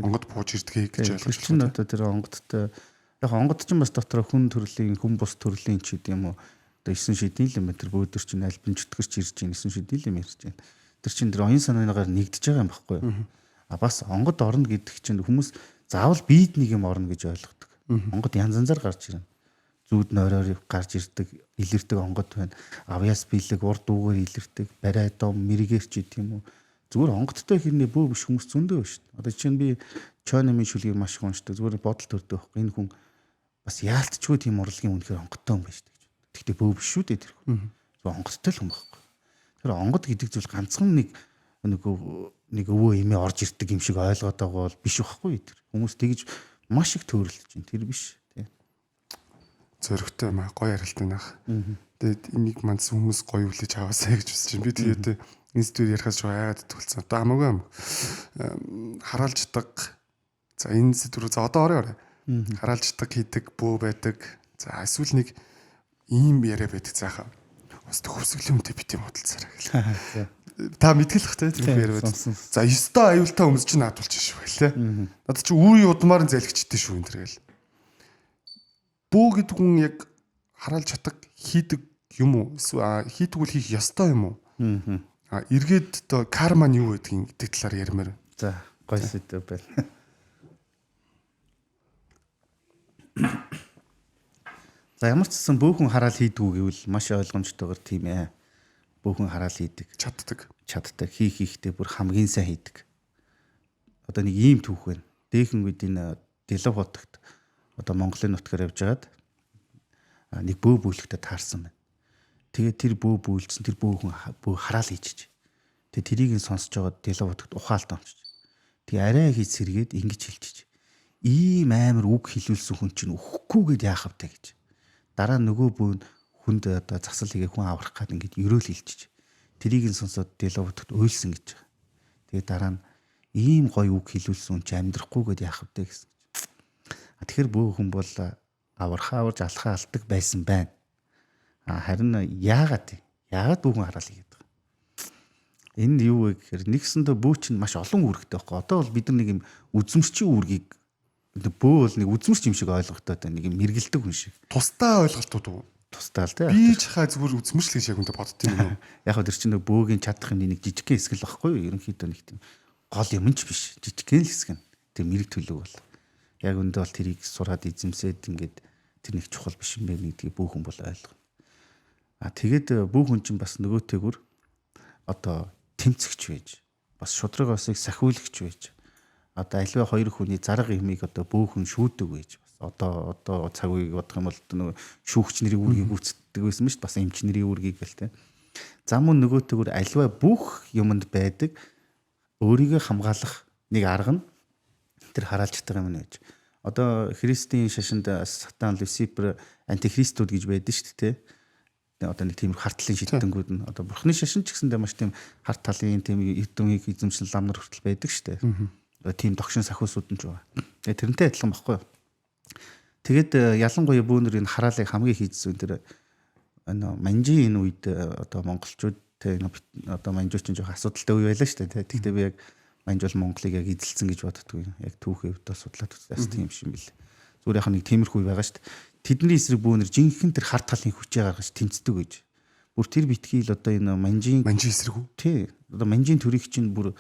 онгод бууж ирдгийг гэж ойлгож байна. Чинь одоо тэр онгодтой яг онгод чинь бас дотроо хүн төрлийн, хүн бус төрлийн ч гэдэм юм уу. Одоо 9 шидийн л юм байна. Тэр бөөдөр чинь альбин чөтгөрч ирж байна. 9 шидийн л юм ярьж байна. Тэр чинь тэр оюун санаагаар нэгдэж байгаа юм баггүй юу? А бас онгод орно гэдэг чинь хүмүүс заавал биед нэг юм орно гэж ойлгодог. Онгод янз янзаар гарч ирнэ. Зүүд нойроор гарч ирдэг, илэрдэг онгод байна. Авьяас биелэг урд дүүгээр илэрдэг, барай дом, мэрэгэр ч гэдэг юм уу. Зүгээр онгодтой хэрнээ бөө биш хүмүүс зөндөө байна шүү дээ. Одоо чинь би Чойномын шүлгийг маш их уншдаг. Зүгээр бодол төрдөг байхгүй. Энэ хүн бас яалтчгүй тийм урлагийн үнэхээр онгодтой хүн байж шүү дээ. Гэхдээ бөө биш шүү дээ тэр хүн. Зүгээр онгодтой л хүн байхгүй. Тэр онгод гэдэг зүйл ганцхан нэг нэг өвөө эмээ орж ирдэг юм шиг ойлгоод байгаа бол биш байхгүй тэр. Хүмүүс тэгж маш их төөрөлдөж байна. Тэр биш тий. Зөрөгтэй маа гоё ярилт байна. Тэгээд энийг манц хүмүүс гоё хүлээж аваасай гэж үзэж байна. Би тэгээд энэ сэдвээр ярихаас жоо айгаад идэх болсон. Одоо хамаагүй юм. Хараалждаг. За энэ сэдв рүү за одоо орё. Хараалждаг хийдэг бөө байдаг. За эсвэл нэг ийм яриа байдаг заахаа. Бас төгсгөлийн үнтэй бит юм худалцаарай гэл. Та мэдгэлэх те тийм яриа байдаг. За ёстой аюултай хүмүүс чинь наадуулчих шүү гэлээ. Надад чи үе удмаар нь залгичдээ шүү энэ төр гэл. Бөө гэдэг хүн яг хараалж чаддаг хийдэг юм уу? Эсвэл хийдэг үл хийх ёстой юм уу? А эргээд одоо карма нь юу гэдгийг гэдэг талаар ярмаар. За гоё сэдв байна. За ямар ч гэсэн бөөхөн хараал хийдгүү гэвэл маш ойлгомжтойгоор тийм ээ. Бөөхөн хараал хийдэг. Чаддаг. Чаддаг. Хийх хийхдээ бүр хамгийн сайн хийдэг. Одоо нэг ийм түүх байна. Дээхэн үед энэ Дэлов хотогт одоо Монголын нутгаар явж байгаад нэг бөө бөөлөхтэй таарсан байна. Тэгээд тэр бөө бөөлсөн тэр бөөхөн бөө хараал хийчихэж. Тэгээд тэрийг нь сонсож байгаа Дэлов хотогт ухаалт ончиж. Тэгээ арай хийж сэргээд ингэж хэлчихэж. Ийм амар үг хэлүүлсэн хүн чинь үхэхгүйгээд яах вэ гэж. Дараа нөгөө бөөн хүнд одоо засал хийгээ хүн аврах гад ингэж өрөөл хэлчихэж. Тэрийг нь сонсоод Дэлов хотогт уйлсан гэж байгаа. Тэгээ дараа нь ийм гоё үг хэлүүлсэн хүн чинь амьдрахгүйгээд яах вэ гэсэн. Тэгэхээр бөө хүн бол аврахаа аварж алхаа алдаг байсан байна. А харин яагаад юм? Яагаад бөө хүн хараал хийгээд байгаа юм? Энд юу вэ гэхээр нэгсэндээ бөө чинь маш олон үүрэгтэй байхгүй. Одоо бол бид нар нэг юм үзмэрчийн үүргийг бөө бол нэг үзмэрч юм шиг ойлгохтой нэг юм мэргэлдэг хүн шиг. Тусдаа ойлголтууд уу? Тусдаа л тий. Би ч хаа зүгээр үзмэрч л гэж яг үнтэй бодд юм уу? Яг хөө тэр чинь нэг бөөгийн чадах юм нэг жижигхэн хэсэг л байхгүй юу? Ерөнхийдөө нэг тийм гол юм ч биш. Жижигхэн л хэсэг нь. Тэр мэрэг төлөв бол. Яг үндэ бол тэрийг сураад эзэмсээд ингээд тэр нэг чухал биш юм байна гэдгийг бөө хүн бол ойлгоно. А тэгээд бөө хүн чинь бас нөгөөтэйгүр одоо тэмцэгч байж, бас шудраг осыг сахиулагч байж, одоо альва хоёр хүний зарга юмыг одоо бөө хүн шүүдэг байж, бас одоо цаг үеийг бодох юм бол нөгөө шүүгч нарын үүргийг гүйцэтгэдэг байсан ба шүү дээ. Бас эмч нарын үүргийг гэл те. За мөн нөгөөтэйгүр альва бүх юмд байдаг өөрийгөө хамгаалах нэг арга нь тэр хараалждаг юм нэ гэж. Одоо Христийн шашинд сатан, Люцифер, антихристүүд гэж байдаг шүү дээ. Одоо нэг тийм хар талын шидэнгүүд нь одоо бурхны шашин ч гэсэндээ маш тийм хар талын тийм эрдэмийг эзэмшин лам нар хүртэл байдаг шүү дээ. Одоо тийм догшин сахиусууд нь ч байгаа. Тэгээ тэрнтэй адилхан баггүй юу? Тэгээд ялангуяа бөөнөр энэ хараалыг хамгийн хийжсэн тэр энэ манжийн энэ үед одоо монголчууд тэ одоо манжууч нь жоох асуудалтай үе байлаа шүү дээ. Тэгтээ би яг манж бол Монголыг яг эзэлсэн гэж боддгоо. Яг түүхийн хувьд бол судлаад үзсэн тийм юм бил. Зүгээр яг нэг тиймэрхүү үе байгаа шүү дээ. Тэдний эсрэг бөөнөр жинхэнэ тэр хар талын хүчээ гаргаж тэмцдэг гэж. Бүр тэр битгий л одоо энэ манжийн эсрэг үү? Тий. Одоо манжийн төрийг чинь бүр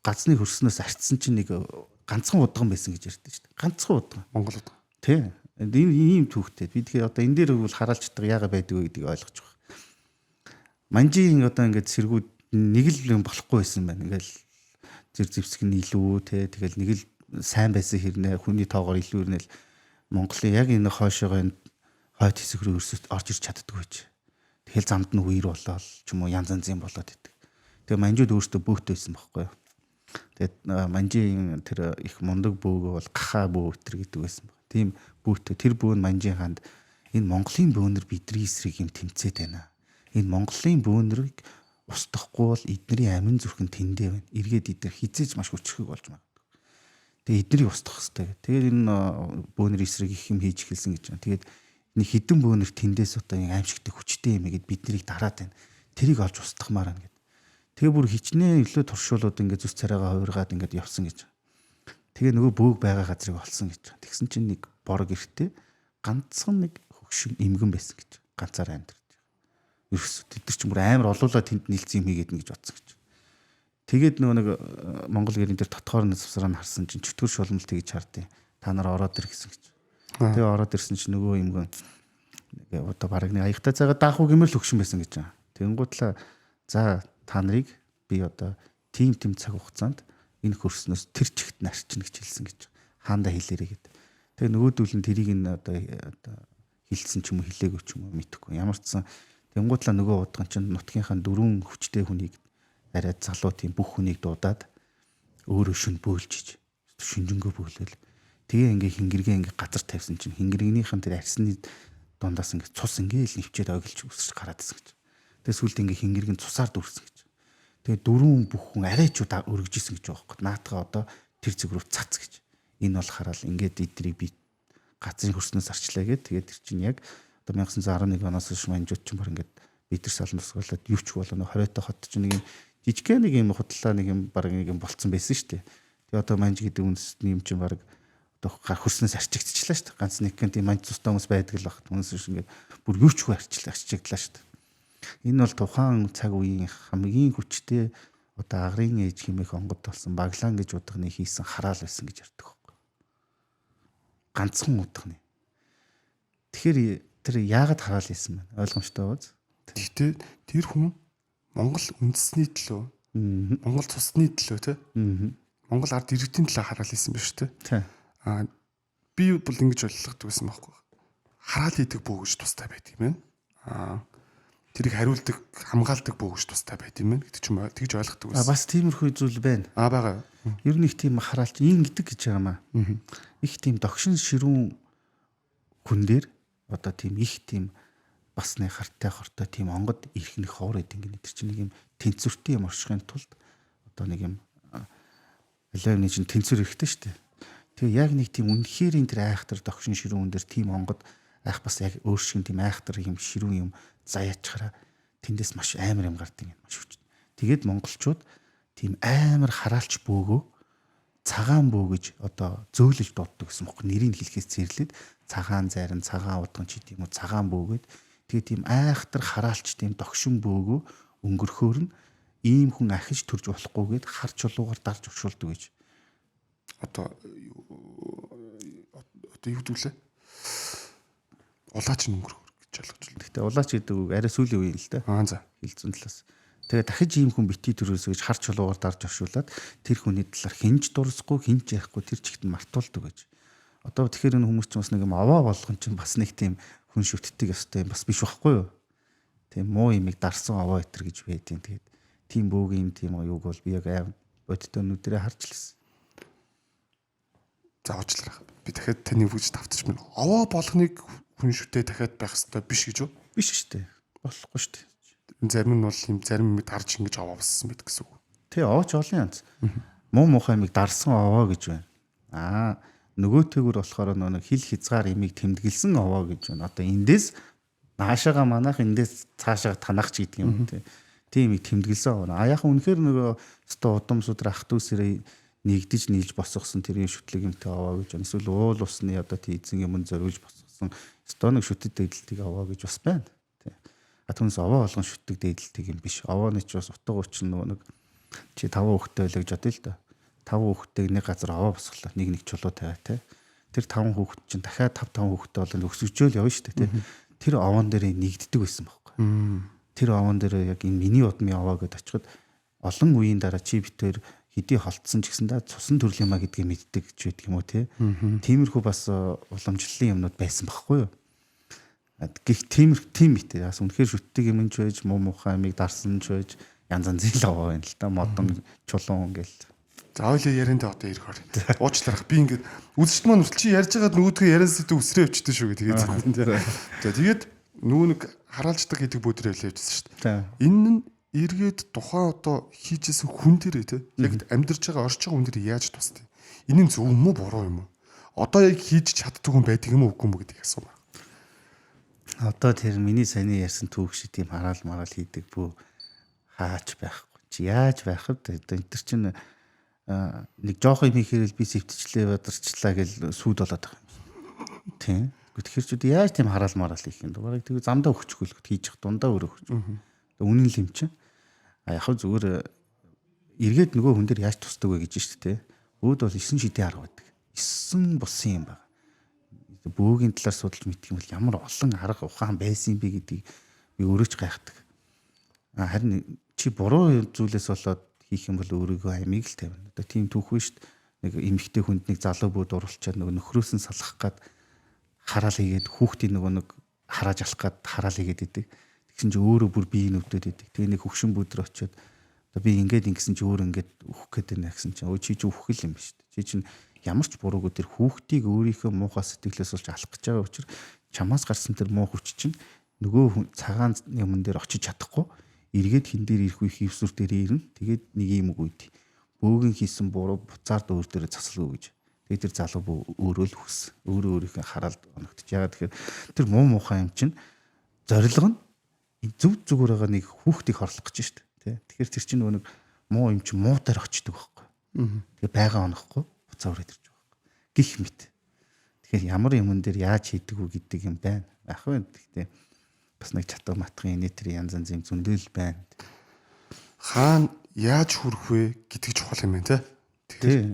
газны хөрснөөс арчсан чинь нэг ганцхан удган байсан гэж ярьдаг шүү дээ. Ганцхан удган. Монгол удган. Тий. Энэ ийм түүхтэй. Би тэгэхээр одоо энэ дээр бол хараалждаг яага байдаг вэ гэдгийг ойлгож байгаа. Манжийн одоо ингээд сэргүүд нэг л юм болохгүй байсан байна. Ингээл зэр зэвсэг нь илүү те тэгэл нэг л сайн байсан хэрнээ хүний тоогоор илүү ирнэ л Монголын яг энэ хойшоогоо энэ хойд хэсэг рүү өрсөж орж ирч чаддаггүй ч. Тэгэл замд нь үер болоод ч юм уу янз янзын болоод идэг. Тэгээ манжууд өөртөө бөөтэй байсан байхгүй юу. Тэгээд манжийн тэр их мундаг бөөгөө бол гахаа бөө өтер гэдэг байсан баг. Тийм бөөтэй тэр бөөн манжийн хаанд энэ Монголын бөөнөр бидний эсрэг юм тэмцээд байна. Энэ Монголын бөөнөрийг устгахгүй бол эднэрийн амин зүрхэн тэндээ байна. Эргээд эднэр хизээж маш хүчрхэг болж магадгүй. Тэгээ эднэрийг устгах хэрэгтэй гэх. Тэгээд энэ бөөнөр эсрэг их юм хийж эхэлсэн гэж байна. Тэгээд нэг хідэн бөөнөр тэндээс одоо аимшигтэй хүчтэй юм гээд бид нарыг дараад байна. Тэрийг олж устгахмаар байна гэд. Тэгээ бүр хичнээн илүү туршуулууд ингээд зүс царайгаа хувиргаад ингээд явсан гэж. Тэгээ нөгөө бөөг байгаа газрыг олсон гэж. Тэгсэн чинь нэг борог гэртээ ганцхан нэг хөгшин эмгэн байсан гэж. Ганцаараа амьдарч. Ерөөсөө тэд нар чинь бүр амар олуулаа тэнд нийлцсэн юм хийгээд гэж бодсон гэж. Тэгээд нөгөө нэг Монгол гэрийн дээр дотгоор нь завсраа нь харсан чинь чөтгөр шулмал тэгж хардیں۔ Та нар ороод ир гэсэн гэж. Тэгээ ороод ирсэн чинь нөгөө юмгэн нэг одоо бараг нэг аягтай цайгаа даах уу гэмээр л хөгшин байсан гэж байгаа. Тэнгуутлаа за та нарыг би одоо тийм тийм цаг хугацаанд энэ хөрснөөс тэр чигт нь арчина гэж хэлсэн гэж. Хаандаа хэлээрэй гэд. Тэгээ нөгөөдөл нь тэрийг нь одоо хилцсэн ч юм уу хэлээгүй ч юм уу мэдэхгүй. Ямар ч сан тэнгуутлаа нөгөө удган чинь нутгийнхаа дөрвөн хүчтэй хүнийг арай залуу тийм бүх хүнийг дуудаад өөрөө шүн бөөлжиж шүнжэнгөө бөөлөөл. Тэгээ ингээ хингэргээ ингээ газар тавьсан чинь хингэргнийхэн тэр арсны дундаас ингээ цус ингээ л нэвчээд ойглж үсэрч гараад ирсэн гэж. Тэгээ сүлд ингээ хингэргэн цусаар дүүрсэн гэж. Тэгээ дөрвөн бүх хүн арай ч удаа өргөж исэн гэж байгаа байхгүй. Наатгаа одоо тэр зүг рүү цац гэж. Энэ бол хараал ингээд эдрийг би газрын хөрснөөс арчлаа гэд. Тэгээд тэр чинь яг одоо 1911 оноос хойш манжууд чинь бүр ингээд бид нар салан тусгаалаад юу ч болоо нэг 20 хот чинь нэг юм жижигхэн нэг юм худлаа нэг юм баг нэг юм болцсон байсан шүү дээ. Тэгээ одоо манж гэдэг үндэсний юм чинь баг одоо хөрснөөс арчигдчихлаа шүү дээ. Ганц нэг гэн тийм манж цустай хүмүүс байдаг л баг. Түүнээс биш ингээд бүр юу ч хүү арчлаа арчигдлаа шүү дээ. Энэ бол тухайн цаг үеийн хамгийн хүчтэй одоо агрын ээж хэмээх онгод болсон Баглан гэж удганы хийсэн хараал байсан гэж ярьдаг байхгүй. Ганцхан удганы. Тэгэхээр тэр яагаад хараал хийсэн бэ? Ойлгомжтой бооз. Гэхдээ тэр хүн Монгол үндэсний төлөө, Монгол цусны төлөө те. Монгол ард иргэдийн төлөө хараал хийсэн биш те. Аа би бол ингэж ойлгодог байсан байхгүй. Хараал хийдэг бөө гэж тустай байдаг юм байна. Аа тэрийг хариулдаг, хамгаалдаг бөө гэж тустай байд юм байна гэдэг ч юм уу тэгж ойлгодог байсан. А бас тиймэрхүү зүйл байна. Аа байгаа. Ер нь их тийм хараалч ийм гэдэг гэж байгаа маа. Их тийм догшин ширүүн хүн дээр одоо тийм их тийм бас нэг хартай хортой тийм онгод ирэх нэг ховор гэдэг ингэ тэр чинь нэг юм тэнцвэртэй юм оршихын тулд одоо нэг юм аливаа нэг чинь тэнцвэр хэрэгтэй шүү дээ. Тэгээ яг нэг тийм үнэхээр энэ тэр айхтар догшин ширүүн дээр тийм онгод айх бас яг өөр шиг тийм айхтар юм ширүүн юм заяачаараа тэндээс маш амар юм гардаг юм маш хүч. Тэгээд монголчууд тийм амар хараалч бөөгөө цагаан бөө гэж одоо зөөлөж дууддаг гэсэн мөх нэрийг хэлэхээс зэрлээд цагаан зайран цагаан удган ч гэдэм үү цагаан бөөгээд тэгээ тийм айхтар хараалч тийм догшин бөөгөө өнгөрөхөөр нь ийм хүн ахиж төрж болохгүйгээд хар чулуугаар дарж уршуулдаг гэж. Одоо юу гэдэг лээ? Улаач нь өнгөрөхөр гэж ойлгож байна. Гэхдээ улаач гэдэг үг арай сүүлийн үе л да. Аа за. Хилцэн талаас. Тэгээ дахиж ийм хүн бити төрөөсөө гэж хар чулуугаар дарж оршуулад тэр хүний талаар хинж дурсахгүй, хинж ярихгүй тэр чигт нь мартуулдаг гэж. Одоо тэгэхээр энэ хүмүүс чинь бас нэг юм овоо болгон чинь бас нэг тийм хүн шүтдэг ёстой юм бас биш байхгүй юу? Тийм муу имийг дарсан овоо итэр гэж байдیں۔ Тэгээд тийм бөөгийн тийм юуг бол би яг аим бодиттой нүдэрээ харж лсэн. За уучлаарай. Би дахиад таны үгж тавтаж байна. Овоо болгоныг хүн шүтээ дахиад байх ёстой биш гэж үү? Биш шүү дээ. Болохгүй шүү дээ. Зарим нь бол юм зарим юм дарж ингэж овоо болсон мэт гэсэн үг. Тий, овооч олон янз. Муу мухай юмыг дарсан овоо гэж байна. Аа, нөгөөтэйгүр болохоор нэг хил хязгаар имийг тэмдэглэсэн овоо гэж байна. Одоо эндээс наашаага манайх эндээс цаашаа танах ч гэдэг юм тий. Тийм их тэмдэглэсэн овоо. А яг үнэхээр нөгөө өстө удам судар ах дүүсэрээ нэгдэж нийлж босгосон тэр юм шүтлэг юмтай овоо гэж байна. Эсвэл уул усны одоо тий эзэн юм зориулж босгосон өстө нэг шүтэд дээдэлтийг овоо гэж бас байна. А түүнээс овоо болгон шүтдэг дээдэлтийг юм биш. Овооны ч бас утга учир нөгөө нэг чи 5 хүүхэдтэй байлаа гэж бодъё л доо. 5 хүүхэдтэйг нэг газар овоо босглоо. Нэг нэг чулуу тавиа те. Тэр 5 хүүхэд чинь дахиад 5 5 хүүхэдтэй болон өсөжөөл явна шүү дээ те. Тэр овоон дээрээ нэгддэг байсан байхгүй. Тэр овоон дээр яг энэ миний удмын овоо гэдээ очиход олон үеийн дараа чи битээр хэдий холдсон ч гэсэн да цусан төрлийн маа гэдгийг мэддэг ч байдаг юм уу те. Тиймэрхүү бас уламжлалын юмнууд байсан байхгүй юу? Гэх тийм тийм мэт. Бас үнэхээр шүтдэг юм ч байж, муу мухай юмыг дарсан ч байж янз янзын л овоо байна л да. Модон чулуун гэл. За ойлоо яриандаа одоо ирэх ор. Уучлаарай. Би ингээд үзэгчд маань хүртэл чи ярьж байгаад нөгөөдгөө яриан сэдв үсрээ өвчтөн шүү гэх тэгээд. За тэгээд нөгөө нэг хараалждаг гэдэг бөөдрөө хэлээ явжсэн шүү дээ. Энэ нь эргээд тухайн одоо хийжсэн хүн дээрээ те яг амьдарч байгаа орж байгаа хүн дээр яаж тусдаг. Энэ нь зөв юм уу буруу юм уу? Одоо яг хийж чаддаг хүн байдаг юм уу үгүй юм уу гэдгийг асуумаар. Одоо тэр миний саяны ярьсан түүх шиг тийм хараал мараал хийдэг бүү хаач байхгүй. Чи яаж байх вэ? Одоо энэ төр чинь нэг жоох юм хийхээр л би сэвтчлээ бадарчлаа гэл сүд болоод байгаа юм. Тийм. Тэгэхээр ч үгүй яаж тийм хараал мараал хийх юм бэ? Бараг тэгээ замдаа өгчихгүй л хийж явах дундаа өөрөө өгч. Үнэн л юм чинь. А яг зүгээр эргээд нөгөө хүн дээр яаж тусдаг вэ гэж шүү дээ. Бөөд бол 9 шидийн арга байдаг. 9 бусын юм байна. Бөөгийн талаар судалж мэдэх юм бол ямар олон арга ухаан байсан юм бэ гэдгийг би өөрөө ч гайхдаг. Харин чи буруу зүйлээс болоод хийх юм бол өөрийгөө амийг л тавина. Одоо тийм түүх шүү дээ. Нэг эмэгтэй хүнд нэг залуу бөөд уруулчаад нөгөө нөхрөөс нь салах гад хараал хийгээд хүүхдийн нөгөө нэг харааж алах гад хараал хийгээд идэг. Тэгсэн чи өөрөө бүр биеийг нүвдээд идэг. Тэгээ нэг хөгшин бүдэр очиод одоо би ингээд ингэсэн чи өөр ингээд өөх гээд байна гэсэн чинь өө чи чи өөх л юм биш үү. Чи чинь ямар ч буруугүй тэр хүүхдийг өөрийнхөө муухай сэтгэлээс болж алах гэж байгаа учраас чамаас гарсан тэр муу хүч чинь нөгөө цагаан юмн дээр очиж чадахгүй эргээд хин дээр ирэх үеийн хөвсүр дээр ирнэ. Тэгээд нэг юм үг үйд. Бөөгийн хийсэн буруу буцаард өөр дээрээ засалгүй гэж. Тэгээд тэр залуу бөө өөрөө л хүс. Өөрөө өөрийнхөө хараалд оногдож. Ягаад тэгэхээр тэр муу муухай юм чинь зорилго нь зөв зүгээр байгаа нэг хүүхдийг хорлох гэж шүү дээ. Тэгэхээр тэр чинь нөгөө нэг муу юм чинь муутаар очдөг байхгүй. Тэгээ байгаа онохгүй буцаа үрээд ирж байгаа байхгүй. Гих мэт. Тэгэхээр ямар юмн дээр яаж хийдэг үү гэдэг юм байна. Ах вэ гэхдээ бас нэг чатга матгын нэтэр янз янз юм зөндөл байна. Хаана яаж хүрэх вэ гэдэг чухал юм байна те. Тэгэхээр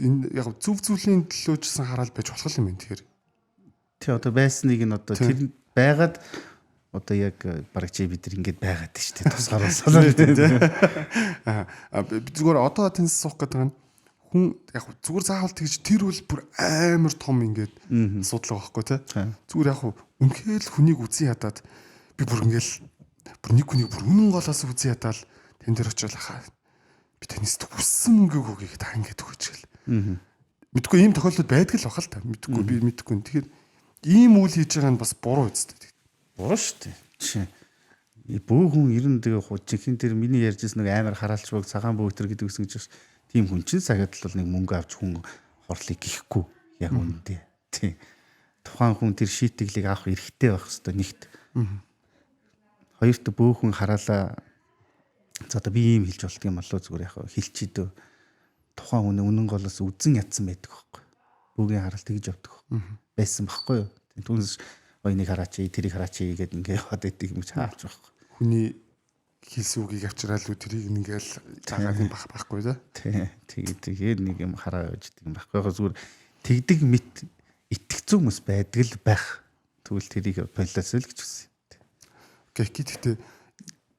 энэ яг зөв зүйлийн төлөө ч гэсэн хараал байж болох юм байна тэгэхээр. Тий одоо байсныг нь одоо тэр байгаад одоо яг бараг чи бид нар ингэж байгаад шүү дээ. Тусгааруулсан тий. Аа зүгээр одоо тэнс суух гэдэг нь хүн яг зүгээр заавал тэгж тэр бол бүр амар том ингээд асуудал байгаа байхгүй тий. Зүгээр яг үнэхээр л хүнийг үзэн ядаад би бүр ингээл бүр нэг хүнийг бүр үнэн голоос үзэн ядаал тэн дээр очиод хаа би танаас хүссэн мөнгөг өгье та ингээд өгөөч гэл. Мэдгүй ийм тохиолдол байдаг л бах л та. Мэдгүй би мэдгүй. Тэгэхээр ийм үйл хийж байгаа нь бас буруу үстэй. Буруу шүү дээ. Чи бөө хүн ер нь тэгээ жинхэнэ тэр миний ярьжсэн нэг амар хараалч бог цагаан бөөтер гэдэг үсэн гэж тийм хүн чинь цагаад л нэг мөнгө авч хүн хорлыг гихгүй яг үнэндээ. Тий. Тухайн хүн тэр шийтгэлийг авах эрхтэй байх хэвээр нэгт. Хоёрт бөө хүн хараалаа за одоо би ийм хэлж болдго юм болоо зүгээр яг хэлчихээ дөө. Тухайн хүн үнэн голоос үзэн ядсан байдаг байхгүй. Бөөгийн хараал тэгж явдаг байсан байхгүй юу? Түүнээс энийг хараач, тэрийг хараач гэдэг ингээ яваад байдаг юм чи хаач байхгүй. Хүний хэлсэн үгийг авчраал үү тэрийг ингээл заагаад юм бах байхгүй да. Тий. Тэгээд нэг юм хараа явж идэг юм байхгүй. Яг зүгээр тэгдэг мэт итгэцэн хүмүүс байдаг л байх. Тэгвэл тэрийг болоос л гэж хүсье. Гэхдээ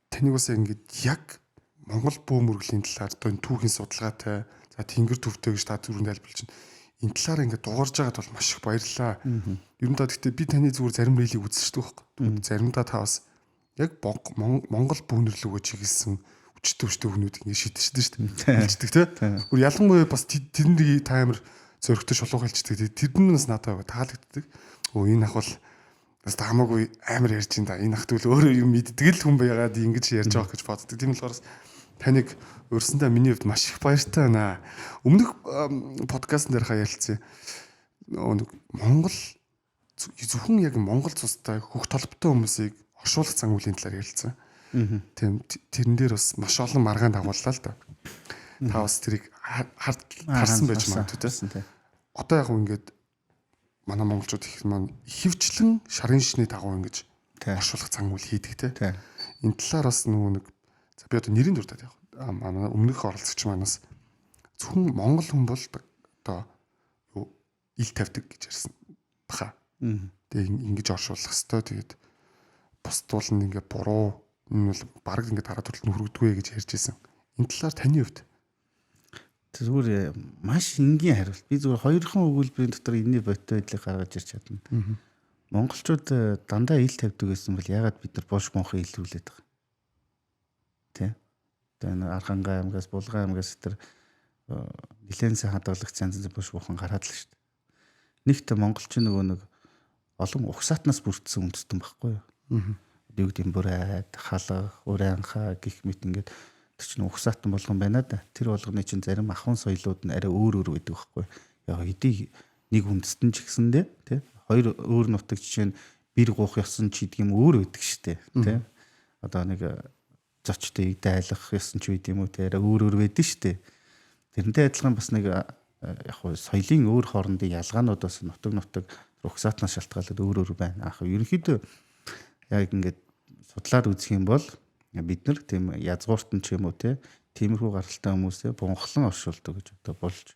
таныг бас ингээд яг Монгол бөө мөргөлийн талаар одоо энэ түүхийн судалгаатай за тэнгэр төвтэй гэж та түрүүнд тайлбарлаж байна. Энэ талаар ингээд дуурж байгаад бол маш их баярлалаа. Ер нь та гэхдээ би таны зүгээр зарим рилийг үзсэн шүү дээ. Заримдаа та бас яг Монгол бүүнэрлүүгөө чиглэсэн хүчтэй хүчтэй хүмүүд ингээд шидчихдэг шүү дээ. Хэлждэг тий. Бүр ялангуяа бас тэрэнд та амар зөрөгтэй шулуух хэлждэг. Тэрэнд нас надад таалагддаг. Өө энэ ах бол бас хамаагүй амар ярьж ин да. Энэ ах тэгвэл өөрөө юм мэддэг л хүн байгаад ингэж ярьж байгаа гэж боддог. Тийм болохоор таныг урьсандаа миний хувьд маш их баяртай байна. Өмнөх подкастн дээр хаа ярилцсан. Нэг Монгол зөвхөн яг Монгол цустай хөх толботой хүмүүсийг оршуулах зан үйлийн талаар ярилцсан. Тийм тэрэн дээр бас маш олон маргаан дагууллаа л да. Та бас тэрийг харсан байж магадгүй тийм. Одоо яг ингээд манай монголчууд их маань ихэвчлэн шарын шний дагуу ингэж оршуулах зан үйл хийдэг те. Энэ талаар бас нөгөө нэг за би одоо нэрийн дуртад яг манай өмнөх оролцогч манаас зөвхөн монгол хүн бол одоо юу ил тавьдаг гэж ярьсан баха. Тэгээ ингэж оршуулах хэвээр тэгээд бусдуул нь ингээ буруу энэ бол бараг ингээ дараа төрөлд нь хүргэдэггүй гэж ярьж исэн. Энэ талаар таны хувьд зүгээр маш энгийн хариулт. Би зүгээр хоёрхан өгүүлбэрийн дотор энэний бодит байдлыг гаргаж ирч чадна. Монголчууд дандаа ил тавьдаг гэсэн бол ягаад бид нар бош монхоо илрүүлээд байгаа юм? Тэ? Одоо энэ Архангай аймгаас, Булган аймгаас тэр нэлээд сайн хадгалагч янз янз бош бохон гараад л шүү дээ. Нэгт монголчин нөгөө нэг олон угсаатнаас бүрдсэн үндэстэн байхгүй юу? Юу гэдэг юм бүрээд, халга, ураанхаа гих мэт ингээд тэр чинь угсаатан болгон байна да. Тэр болгоны чинь зарим ахуйн соёлууд нь арай өөр өөр байдаг байхгүй. Яг хэдий нэг үндэстэн ч гэсэндээ тий хоёр өөр нутаг жишээ нь бэр гуух ёсон ч гэдэг юм өөр байдаг штэ тий. Одоо нэг зочдыг дайлах ёсон ч байд юм уу тий арай өөр өөр байдаг штэ. Тэрнтэй адилхан бас нэг яг хуу соёлын өөр хоорондын ялгаанууд бас нутаг Угсаатнаас шалтгаалаад өөр өөр байна. Ах ерөнхийдөө яг ингээд судлаад үзэх юм бол бид нар тийм язгууртан ч юм уу те тиймэрхүү гаралтай хүмүүсээ бунхлан оршуулдаг гэж одоо болж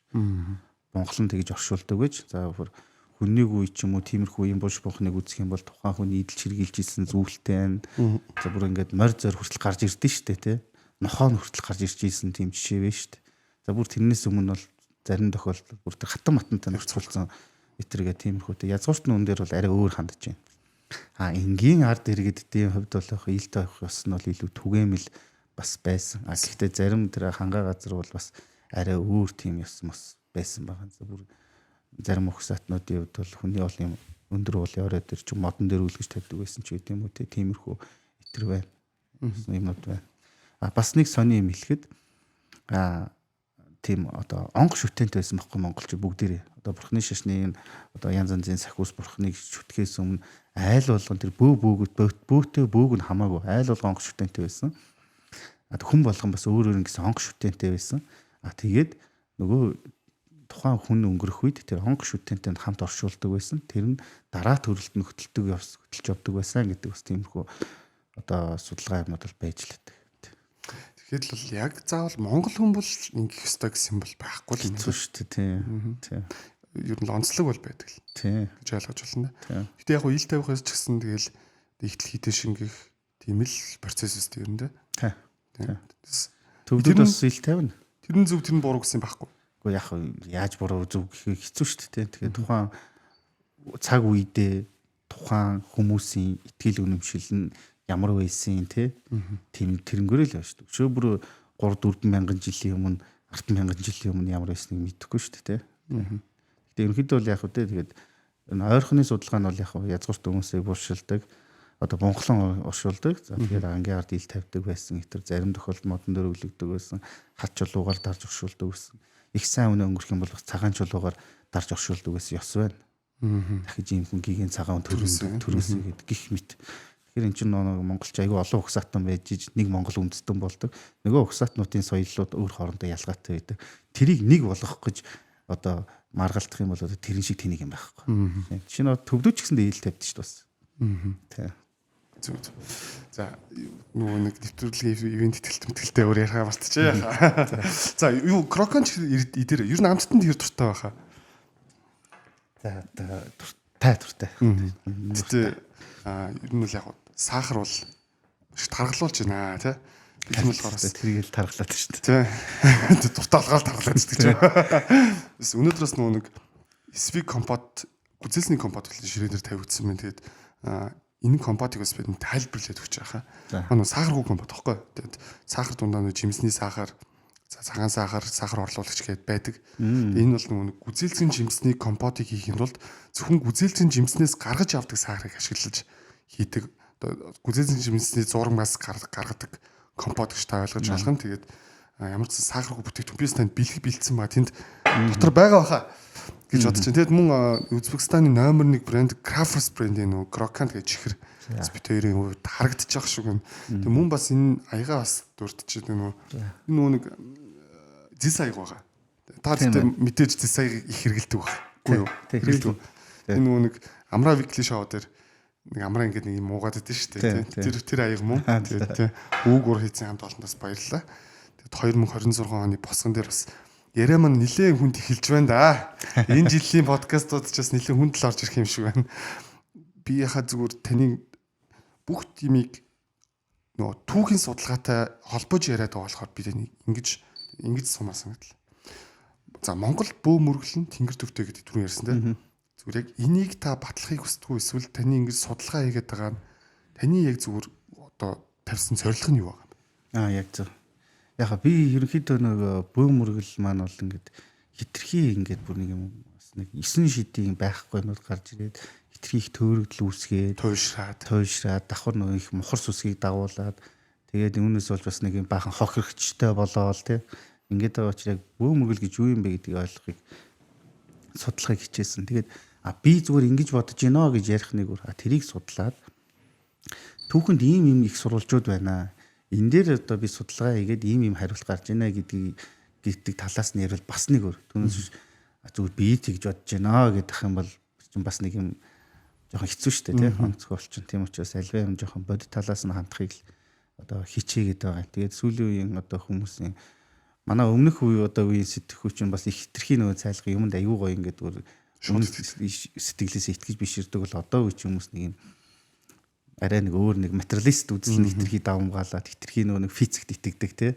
бунхлан тэгж оршуулдаг гэж. За бүр хүннийг үе ч юм уу тиймэрхүү юм булш бунхныг үзэх юм бол тухайн хүн идэлж хэрглэж исэн зүйлтэй нь за бүр ингээд морь зөр хүртэл гарч ирдэ штэ те. Нохоо нь хүртэл гарч ирж исэн тийм жишээ байна штэ. За бүр тэрнээс өмнө бол зарим тохиолдолд бүр тэр хатан матантай нөхцөлсөн итэргээ тиймэрхүү те. Язгуурт нь үн дээр бол арай өөр хандж байна. А энгийн ард иргэдийн хувьд болох ил тавих ёс нь бол илүү түгээмэл бас байсан. А гэхдээ зарим тэр хангаа газар бол бас арай өөр тийм ёс мос байсан байгаа. Бүр зарим угсаатнуудын хувьд бол хүний бол юм өндөр уулын орой дээр ч модон дээр үлгэж тавьдаг байсан ч гэдэм үү те тиймэрхүү итэр байна. Юмнууд байна. А бас нэг сони юм хэлэхэд а тийм одоо онго шүтэнтэй байсан байхгүй монголч бүгдээрээ. Одоо бурхны шашны энэ одоо янз янзын сахиус бурхныг шүтгэхээс өмнө айл болгон тэр бөө бөөгд бөөтэй бөөг нь хамаагүй айл болгон онго шүтэнтэй байсан. А хүн болгон бас өөр өөр ингэсэн онго шүтэнтэй байсан. А тэгээд нөгөө тухайн хүн өнгөрөх үед тэр онго шүтэнтэй хамт оршуулдаг байсан. Тэр нь дараа төрөлд нь хөтэлдэг явс хөтэлж явдаг байсан гэдэг бас тиймэрхүү одоо судалгаа юмнууд бол байж л байдаг. Тэгэхээр л бол яг заавал монгол хүн бол ингэх ёстой гэсэн юм бол байхгүй л юм. Хэцүү шүү дээ тийм. Тийм. Ер нь л онцлог бол байдаг л Тийм. гэж ойлгож байна. Тийм. Гэтэ яг хуу ил тавих ёс ч гэсэн тэгэл ихтэл хитэ шингэх тийм л процесс өстэй ер нь дээ. Тийм. Тийм. Төвдөд бас ил тавина. Тэр нь зөв тэр нь буруу гэсэн юм байхгүй. Гэхдээ яг яаж буруу зөв гэхээ хэцүү шүү дээ. Тэгэхээр тухайн цаг үедээ тухайн хүмүүсийн итгэл үнэмшил нь ямар байсан те тийм тэрнгээрээ л байна шүү дээ. Өчөө бүр 3 4 мянган жилийн өмнө 10 мянган жилийн өмнө ямар байсныг мэдэхгүй шүү дээ те. Гэтэ ерөнхийдөө бол яг үү те тэгээд энэ ойрхоны судалгаа нь бол яг язгуурт хүмүүсийг бууршилдаг одоо бунхлан оршуулдаг. За тэгээд ангийн ард ил тавьдаг байсан. Тэр зарим тохиолдолд модон дээр өглөгдөг байсан. Хат чулуугаар дарж оршуулдаг байсан. Их сайн үнэ өнгөрөх юм бол бас цагаан чулуугаар дарж оршуулдаг байсан ёс байна. Дахиж ийм хүн гигэн цагаан төрсөн төрөөсөн гэдэг гих мэт. Тэгэхээр эн чинь нэг монголч айгүй олон угсаатан байж иж нэг монгол үндэстэн болдог. Нөгөө угсаатнуудын соёлууд өөр хоорондоо ялгаатай байдаг. Тэрийг нэг болгох гэж одоо маргалдах юм бол одоо тэрэн шиг тэнийг юм байхгүй. Жишээ нь төвдөөч гэсэндээ ил тавьдаг шүү дээ бас. Тийм. Зөв зөв. За нөгөө нэг нэвтрүүлгийн ивент ихтэлт мэтгэлтэй өөр ярихаа мартчихъя. За юу крокон ч идэр ер нь амттанд хэр дуртай байхаа. За дуртай дуртай. Гэтэ ер нь бол яг сахар бол маш таргалуулж байна тий. Бид юм болохоор бас тэрийг л таргалаад шүү дээ. Тий. Дуртай болгоод таргалаад байдаг ч юм. Бас өнөөдрөөс нөгөө нэг SV компот гүзээлсний компот болон ширээнээр тавигдсан байна. Тэгээд энэ компотыг бас бид тайлбарлаад өгч байгаа. Аа нөгөө сахаргүй компот тоххой. Тэгээд сахар дундаа нөгөө жимсний сахар, за цагаан сахар, сахар орлуулагч гээд байдаг. Энэ бол нөгөө нэг гүзээлзгэн жимсний компотыг хийхин тулд зөвхөн гүзээлзгэн жимснээс гаргаж авдаг сахарыг ашиглаж хийдэг. Одоо гүзээлзгэн жимсний зурмаас гаргадаг компот гэж та ойлгож болох нь. Тэгээд ямар ч сахаргүй бүтээгдэхүүн би танд бэлэг бэлдсэн ба тэнд дотор байгаа баха гэж бодож байна. Тэгэд мөн Узбекистаны номер 1 брэнд Crafters брендийн нөгөө Крокант гэж чихэр бит хоёрын хувьд харагдчих шиг байна. Тэг мөн бас энэ аяга бас дурдчихад нөгөө энэ нөгөө нэг зис аяг байгаа. Та тэгтээ мэдээж зис аяг их хэрэгэлдэг баг. Үгүй юу? Хэрэгэлдэг. Энэ нөгөө нэг Амра Weekly Show дээр нэг амраа ингээд нэг юм уугаад идэв шүү дээ. Тэр аяг мөн. Тэгээд тий үүг ур хийцэн хамт олондоос баярлалаа. Тэгээд 2026 оны босгон дээр бас яриа маань нэлээд хүнд эхэлж байна да. Энэ жилийн подкастууд ч бас нэлээд хүнд л орж ирэх юм шиг байна. Би яхаа зүгээр таны бүх тимийг нөгөө түүхийн судалгаатай холбож яриад байгаа болохоор би таны ингэж сумаар санагдлаа. За Монгол бөө мөргөл нь тэнгэр төвтэй гэдэг түрүүн ярьсан тийм. Зүгээр яг энийг та батлахыг хүсдэг үү эсвэл таны ингэж судалгаа хийгээд байгаа нь таны яг зүгээр одоо тавьсан зорилго нь юу байгаа юм бэ? Аа яг зөв. Яг би ерөнхийдөө нөгөө бөө мөргөл маань бол ингээд хитрхи ингээд бүр нэг юм бас нэг 9 шидийн байхгүй юмуд гарч ирээд хитрхи их төөрөгдөл үүсгээд туйшраад давхар нөгөө их мухар сүсгийг дагуулад тэгээд үүнээс болж бас нэг юм баахан хохирогчтой болоол тий ингээд байгаа учраас яг бөө мөргөл гэж юу юм бэ гэдгийг ойлгохыг судлахыг хичээсэн. Тэгээд би зүгээр ингэж бодож гинөө гэж ярих нэг үр. Тэрийг судлаад түүхэнд ийм ийм их сурвалжууд байна. Энэ дээр одоо би судалгаа хийгээд ийм ийм хариулт гарч ийнэ гэдгийг гэдэг талаас нь ярил бас нэг өөр. Түүнээс биш зүгээр би тэгж бодож гинөө гэдэг юм бол чинь бас нэг юм жоохон хэцүү шүү дээ, тий, онцгой болчин. Тийм учраас альва юм жоохон бодит талаас нь хандахыг л одоо хичээгээд байгаа. Тэгээд сүүлийн үеийн одоо хүмүүсийн манай өмнөх үе одоо үеийн сэтгхүү чинь бас их хитрхи нөгөө цайлга юмд аюу гоё ингээд бүр сэтгэлээс итгэж биширдэг бол одоо үе чинь хүмүүс нэг юм арай нэг өөр нэг материалист үзэл нь хитрхи давамгаалаад хитрхи нөгөө нэг физикт итгэдэг, тий.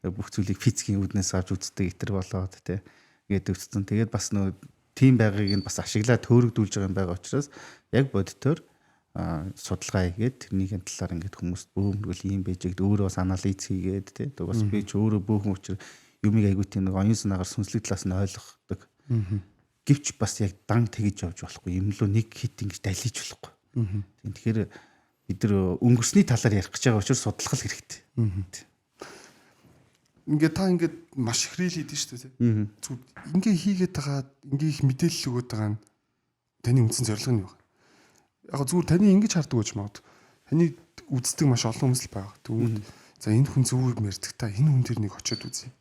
Бүх зүйлийг физикийн үүднээс авч үздэг итэр болоод, тий, ингээд үзсэн. Тэгээд бас нөгөө тийм байгааг нь бас ашиглаад төөрөгдүүлж байгаа юм байгаа учраас яг бодитоор судалгаа хийгээд тэрнийг талаар ингээд хүмүүст бөөмөргөл ийм байж гээд өөрөө бас анализ хийгээд, тий. Бас би ч өөрөө бөөхөн учраас юмыг айгуу тийм нэг оюун санаагаар сүнслэг талаас нь ойлгодог. Гэвч бас яг дан тэгж явж болохгүй. Юм лөө нэг хит ингэж далиж болохгүй. Тийм, тэгэхээр бид нар өнгөрсний талаар ярих гэж байгаа учраас судлах хэрэгтэй. Ингээд та ингээд маш их reel хийдэж шүү дээ. Зүг ингээ хийгээд байгаа, ингээ их мэдээлэл өгöd байгаа нь таны үндсэн зорилго нь юу вэ? Яг зүгээр таны ингэж хардаг гэж магад. Таны үздэг маш олон хүмүүс л байгаа. Тэгвэл за энэ хүн зөв юм ярьдаг та, энэ хүн тэр нэг очиод үзье.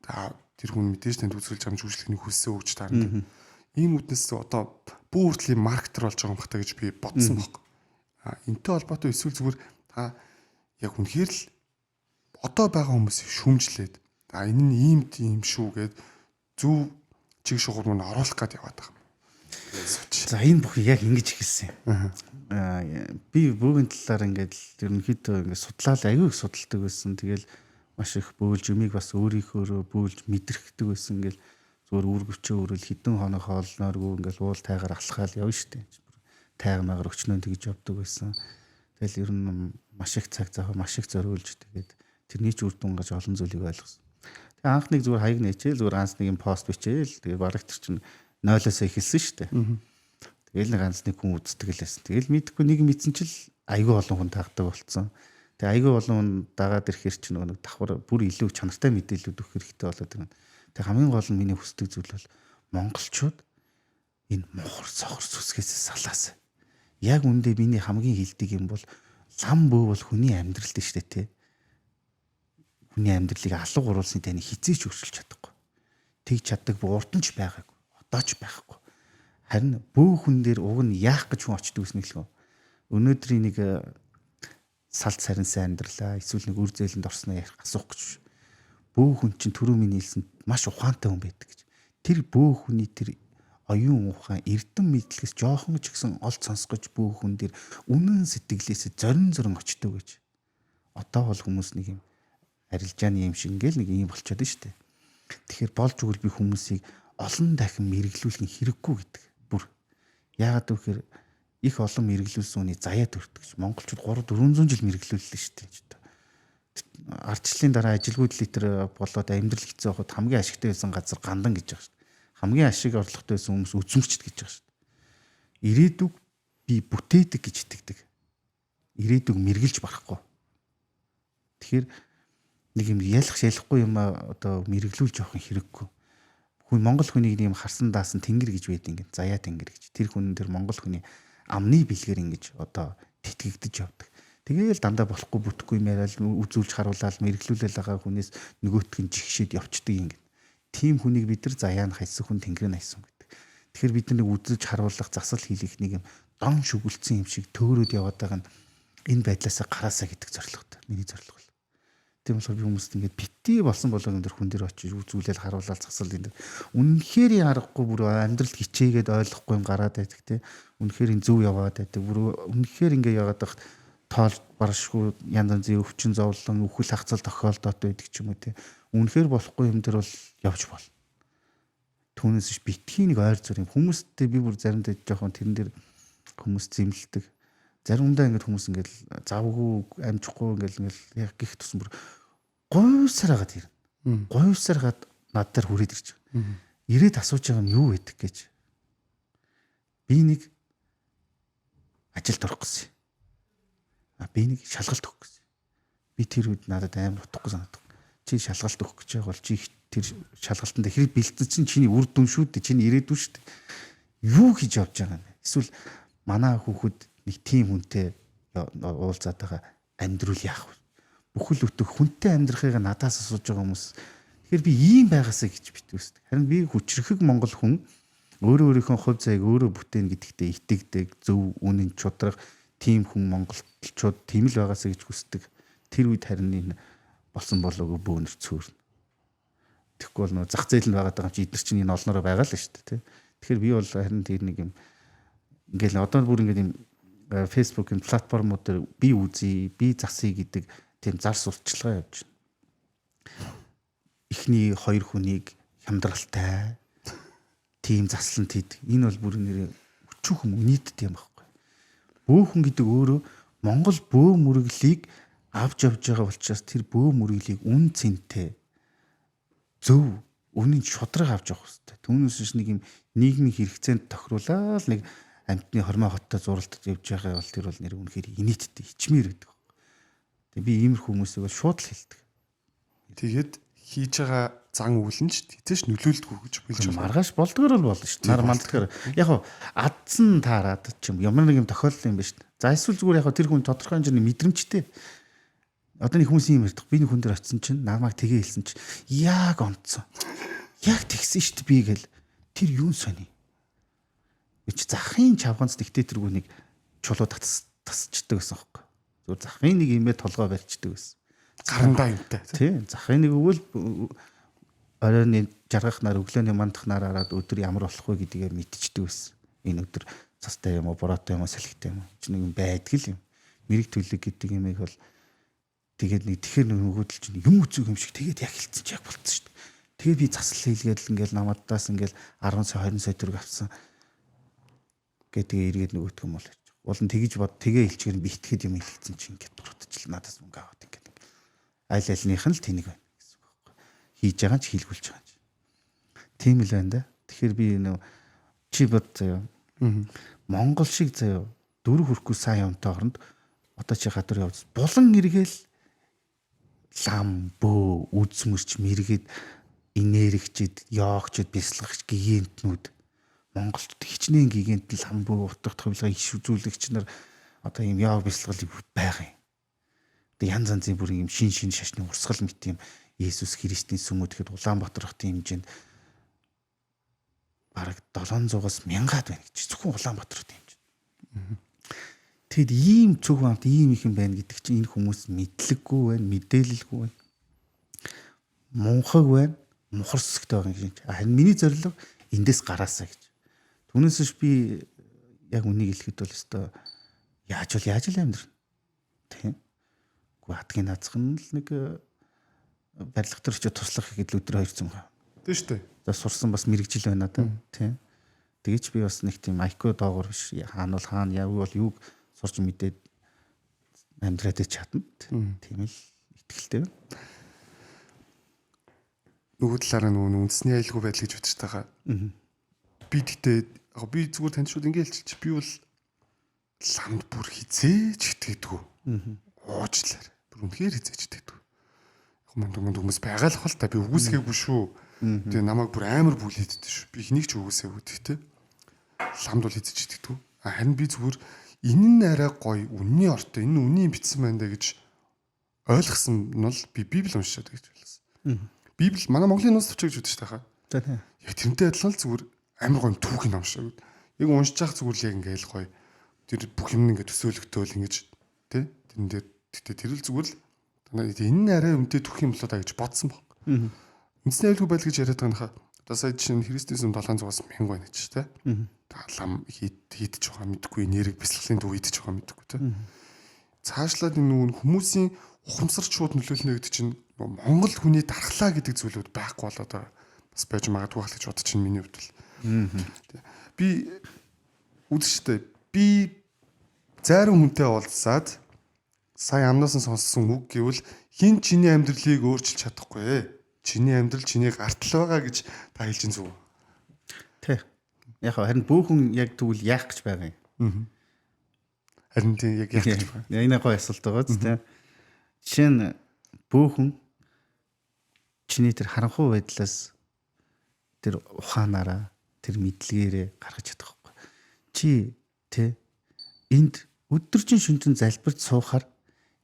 За тэр хүн мэдээж танд үзүүлж байгаа жүжиглэхний хүссэн өгч таарна. Ийм үднэс одоо бүү хүртлийн маркетер болж байгаа юм бах та гэж би бодсон баг. А энтэй холбоотой эсвэл зүгээр та яг үнэхээр л одоо байгаа хүмүүсийг шүмжлээд а энэ нь ийм тийм шүү гэд зөв чиг шугам руу оруулах гээд яваад байгаа юм. За энэ бүх яг ингэж эхэлсэн юм. Би бөөгийн талаар ингээд ерөнхийдөө ингээд судлаад аягүй их судалдаг байсан. Тэгэл маш их бөөлж юмыг бас өөрийнхөөрөө бөөлж мэдрэхдэг байсан. Ингээл зүгээр үүргэвчээ өрөөл хэдэн хоног хоолнооргүй ингээл уул тайгаар алхаал явна штэ. Тайгмаагаар өчнөө тэгж явдаг байсан. Тэгэл ер нь маш их цаг зав маш их зориулж тэгээд тэрний ч үр дүн гаж олон зүйлийг ойлгосон. Тэгээ анх нэг зүгээр хаяг нээчээл зүгээр ганц нэг юм пост бичээл тэгээ бараг тэр чинь 0-оос эхэлсэн шүү дээ. Тэгэл нэг ганц нэг хүн үздэг л байсан. Тэгэл мэдхгүй нэг мэдсэн чил айгүй олон хүн тагдаг болцсон. Тэгээ айгүй олон хүн дагаад ирэхэр чинь нэг давхар бүр илүү чанартай мэдээлэлүүд өгөх хэрэгтэй болоод ирнэ. Тэгээ хамгийн гол нь миний хүсдэг зүйл бол монголчууд энэ мухар сохор сүсгээс салаасай. Яг үндэ миний хамгийн хилдэг юм бол лам бөө бол хүний амьдрал дээ шүү дээ, тэ. Хүний амьдралыг алга уруулсны таны хизээч өөрчилж чадахгүй. Тэгж чаддаг урд нь ч байгаагүй. Одоо ч байхгүй. Харин бөө хүн дээр уг нь яах гэж хүн очдөг гэсэн хэлгөө. Өнөөдрийн нэг салт сарнсан амьдралаа эсвэл нэг үр зээлэнд орсноо ярих асуух гэж. Бөө хүн чинь түрүү миний хэлсэн маш ухаантай хүн байдаг гэж. Тэр бөө хүний тэр оюун ухаан эрдэм мэдлэгээс жоохон ч гэсэн олд сонсгож бөө хүн дээр үнэн сэтгэлээсээ зорин зорин очдөг гэж. Одоо бол хүмүүс нэг юм арилжааны юм шиг ингээл нэг юм болчиход нь шүү дээ. Тэгэхээр болж өгвөл би хүмүүсийг олон дахин мэргэжлүүлэх нь хэрэггүй гэдэг. Бүр яагаад гэвэл их олон мэргэжлүүлсэн үний заяа төрдөг гэж. Монголчууд 3 400 жил мэргэжлүүллээ шүү дээ. Ардчлалын дараа ажилгүйдэл литр болоод амьдрал хэцүү байхад хамгийн ашигтай байсан газар гандан гэж байгаа шүү дээ. Хамгийн ашиг орлоготой байсан хүмүүс үзмэрчд гэж байгаа шүү дээ. Ирээдүг би бүтээдэг гэж итгэдэг. Ирээдүг мэргэлж барахгүй. Тэгэхээр нэг юм ялах шалахгүй юм одоо мэргэлүүлж явах нь хэрэггүй. Хүн Монгол хүнийг нэг юм харсан даасан тэнгэр гэж байд ингээд заяа тэнгэр гэж. Тэр хүн тэр Монгол хүний амны бэлгээр ингэж одоо тэтгэгдэж явдаг. Тэгээл дандаа болохгүй бүтэхгүй юм яриад үзүүлж харуулаад мэргэлүүлэл байгаа хүнээс нөгөөтг нь жигшээд явцдаг ингээд. Тийм хүнийг бид нар заяа нь хайсан хүн тэнгэр нь хайсан гэдэг. Тэгэхээр бид нар нэг үзүүлж харуулах засал хийлэх нэг юм дон шүгэлцсэн юм шиг төөрөөд яваад байгаа нь энэ байдлаасаа гараасаа гэдэг зорилготой. Миний зорилго. Тийм болохоор би хүмүүст ингээд бити болсон болоо энэ хүн дээр очиж үзүүлэл харуулаад засал энэ үнэнхээр аргагүй бүр амьдралд хичээгээд ойлгохгүй юм гараад байдаг те. Үнэхээр энэ зөв яваад байдаг. Бүр үнэхээр ингээд яваад байхад тоол баршгүй янз янзын өвчин зовлон үхэл хагцал тохиолдоод байдаг ч юм уу те. Үнэхээр болохгүй юм дээр бол явж бол. Түүнээс биш битгий нэг ойр зүр юм. Хүмүүстэй би бүр заримдаа жоохон тэрэн дээр хүмүүс зэмлэлдэг. Заримдаа ингээд хүмүүс ингээд завгүй амжихгүй ингээд ингээд яг гих тусам бүр гуйсаар хагаад ирнэ. Гуйсаар хагаад над дээр хүрээд ирж байгаа. Ирээд асууж байгаа юм юу байдаг гэж. Би нэг ажилд орох гэсэн. А би нэг шалгалт өгөх гэсэн. Би тэр үед надад амар утгагүй санагдав. Чи шалгалт өгөх гэж байгаа бол чи тэр шалгалтанд хэрэг бэлдсэн чинь чиний үр дүн шүү дээ. Чиний ирээдүй шүү дээ. Юу хийж явж байгаа юм бэ? Эсвэл манай хүүхэд нэг тийм хүнтэй уулзаад байгаа амьдрал яах вэ? Бүхэл өтөх хүнтэй амьдрахыг надаас асууж байгаа хүмүүс. Тэгэхээр би ийм байгаасаа гэж битүүсдэг. Харин би хүчрхэг монгол хүн Өөрөө өөрийнхөө хувь заяаг өөрөө бүтээн гэдэгтээ итгэдэг, зөв, үнэн, чудрах тийм хүн монголчууд тийм л байгаасаа гэж хүсдэг. Тэр үед харин энэ болсон болоогүй бөөнөр цөөрнө. Тэгэхгүй бол нөө зах зээл нь байгаад байгаа юм чи эдгээр чинь энэ олноороо байгаа л шүү дээ, тий. Тэгэхээр би бол харин тэр нэг юм ингээл одоо бүр ингээд юм Facebook-ийн платформуд дээр би үзье, би засъя гэдэг тийм зар сурталчилгаа явж байна. Эхний хоёр хүнийг хямдралтай тийм заслан тэд. Энэ бол бүр нэр өчүүхэн нийтд юм байхгүй. Бөөхөн гэдэг өөрөө Монгол бөө мөрөглийг авч явж байгаа учраас тэр бөө мөрөглийг үн цэнтэй зөв үнэн шудраг авч явах хэрэгтэй. Түүнээс биш нэг юм нийгмийн хэрэгцээнд тохируулаад нэг амьтны хормой хоттой зуралтад явж байгаа бол тэр бол нэр үнэхээр инээдтэй ичмээр байдаг. Тэгээ би иймэрхүү хүмүүсийг бол шууд л хэлдэг. Тэгээд хийж байгаа зан үйл нь ч тэзээш нөлөөлдөггүй гэж хэлж байна. Маргааш болдгоор бол болно шүү дээ. Нар манддгаар. Яг хав адсан таарад ч юм ямар нэг юм тохиолдол юм байна шүү дээ. За эсвэл зүгээр яг тэр хүн тодорхой хэмжээний мэдрэмжтэй. Одоо нэг хүмүүс юм ярьдаг. Би нэг хүн дээр очисон чинь намайг тгээ хэлсэн чинь яг онцсон. Яг тэгсэн шүү дээ би гэл тэр юун сони. Би чи захын чавганц диктаторгүй нэг чулуу тасчдаг гэсэн аахгүй. Зүгээр захын нэг юмээ толгой барьчдаг гэсэн. Гарандаа юмтай. Тий. Захын нэг өвөл оройн жаргах нар өглөөний мандах нар хараад өдөр ямар болох вэ гэдгээ мэдчихдэг байсан. Энэ өдөр цастай юм уу, бороотой юм уу, салхитай юм уу. Чи нэг юм байдаг л юм. Мэрэг төлөг гэдэг юмыг бол тэгээд нэг тэгэхэр нөгөөдөл чинь юм үзүүг юм шиг тэгээд яг хэлсэн чи яг болцсон шүү дээ. Тэгээд би засал хийлгээд л ингээл намадаас ингээл 10 сая 20 сая төгрөг авсан. Гэ тэгээ эргээд нөгөөтг юм бол Уул нь тэгж бод тэгээ хэлчихээр би итгэхэд юм хэлсэн чинь ингээд дуртчихл надаас мөнгө аваад ингээд аль альных нь л тэнэг байна гэсэн үг байхгүй. Хийж байгаа ч хийлгүүлж байгаа ч. Тийм л байна да. Тэгэхээр би нөө чи бод заяа. Монгол шиг заяа дөрөв хөрөхгүй сайн юмтай оронд одоо чи гадар явж булан эргээл лам бөө үзмэрч мэргэд инээрэгчд ёогчд бясалгагч гигантнүүд Монголд хичнээн гигант лам бөө утга тохиолгоо иш үзүүлэгч нар одоо ийм ёог бясалгал байгаа юм. Одоо янз янзын бүр ийм шин шин шашны урсгал мэт юм Есүс Христийн сүмүүд гэхэд Улаанбаатар хотын хэмжээнд бараг 700-аас 1000-аад байна гэж зөвхөн Улаанбаатар хотын хэмжээнд. Тэгэд ийм цөг амт ийм их юм байна гэдэг чинь энэ хүмүүс мэдлэггүй байна, мэдээлэлгүй байна. Мунхаг байна, мухарсагтай байгаа юм шиг. Харин миний зорилго эндээс гараасаа гэж. Түүнээс биш би яг үнийг хэлэхэд бол өстой яаж бол яаж л амьдрна. Тийм. Гэхдээ хатгийн наацх нь л нэг барилга төр очиж туслах гэхэд л өдөр 200. Тийм шүү дээ. За сурсан бас мэрэгжил байна да. Тийм. Тэгэж би бас нэг тийм IQ доогоор биш хаана бол хаана яв бол юуг сурч мэдээд амьдраад чадна. Тийм л итгэлтэй байна. Нөгөө талаараа нөгөө үндэсний аюулгүй байдал гэж бодож байгаа. Би тэгтээ яг би зүгээр танд шууд ингэ хэлчих. Би бол ламд бүр хизээч итгэдэггүй. Уучлаар. Бүр үнэхээр хизээч итгэдэггүй. Яг мундаг мундаг хүмүүс байгаа л хол та би үгүйсгээгүй шүү. Тэгээ намайг бүр амар бүлийддэг шүү. Би хэнийг ч үгүйсээгүй тэгтээ. Ламд бол хизээч итгэдэггүй. Харин би зүгээр энэ нь арай гоё, үнний ортой, энэ үнийн бичсэн байна да гэж ойлгосон нь бол би Библи уншаад гэж хэлсэн. Библи манай Монголын нууц төвч гэж үздэг шүү дээ. За тийм. Яг тэрнтэй адилхан л зүгээр амар гоё түүхийн ном шиг. Яг уншиж явах зүгээр л яг ингээл гоё. Тэр бүх юм ингээд төсөөлөгдөөл ингэж тий тэрэн дээр тэгтээ тэр л зүгээр л энэ нь арай үнэтэй түүх юм болоо да гэж бодсон баг. Үндсний аюулгүй байдал гэж яриад байгаа нөхө. Одоо сая жишээ нь Христийн сүм 700-аас 1000 байна гэж тий. Лам хийдэж байгаа мэдгүй, нэрэг бясалгалын төв хийдэж байгаа мэдгүй тий. Цаашлаад энэ нүг хүмүүсийн ухамсарч шууд нөлөөлнө гэдэг чинь Монгол хүний дархлаа гэдэг зүйлүүд байхгүй болоод байгаа. Бас байж магадгүй байх гэж бодож чинь миний хувьд бол. Би үзэж штэ. Би зарим хүнтэй уулзсаад сая амнаас нь сонссон үг гэвэл хин чиний амьдралыг өөрчилж чадахгүй. Чиний амьдрал чиний гартал байгаа гэж та хэлж чинь зүг. Тэ. Яг харин бөөхөн яг тэгвэл яах гэж байгаа юм. Харин тийм яг яах гэж байгаа. Энэ гоё асуулт байгаа зү тэ. Жишээ нь бөөхөн чиний тэр харанхуй байдлаас тэр ухаанаараа тэр мэдлэгээрээ гаргаж чадах байхгүй. Чи тэ энд өдөржин шүнжин залбирч суухаар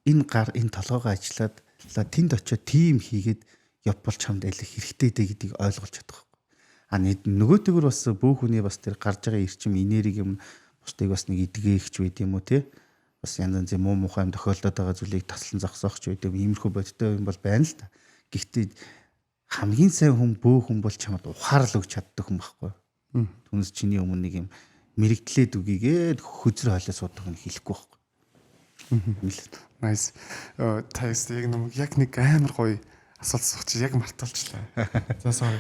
энэ гар энэ толгоогоо ажиллаад тэнд очиод тим хийгээд явбал чамд аль хэрэгтэй дээ гэдгийг ойлгуулж чадах байхгүй. А нөгөөтэйгөр бас бөө хүний бас тэр гарч байгаа эрчим энерги юм бусдыг бас нэг эдгээгч байд юм уу те. Бас янз янзын муу мухай юм тохиолдоод байгаа зүйлийг таслан зогсоох ч байд юм. Иймэрхүү бодиттой юм бол байна л та. Гэхдээ хамгийн сайн хүн бөө хүн бол чамд ухаарлал өгч чаддаг хүн байхгүй. Түүнээс чиний өмнө нэг юм мэрэгдлээд үгийгээд хөзөр хойлоо суудаг хүн хэлэхгүй байхгүй. Nice. Тайс яг нэг яг нэг амар гоё асуулт асуух чи яг марталчлаа. За sorry.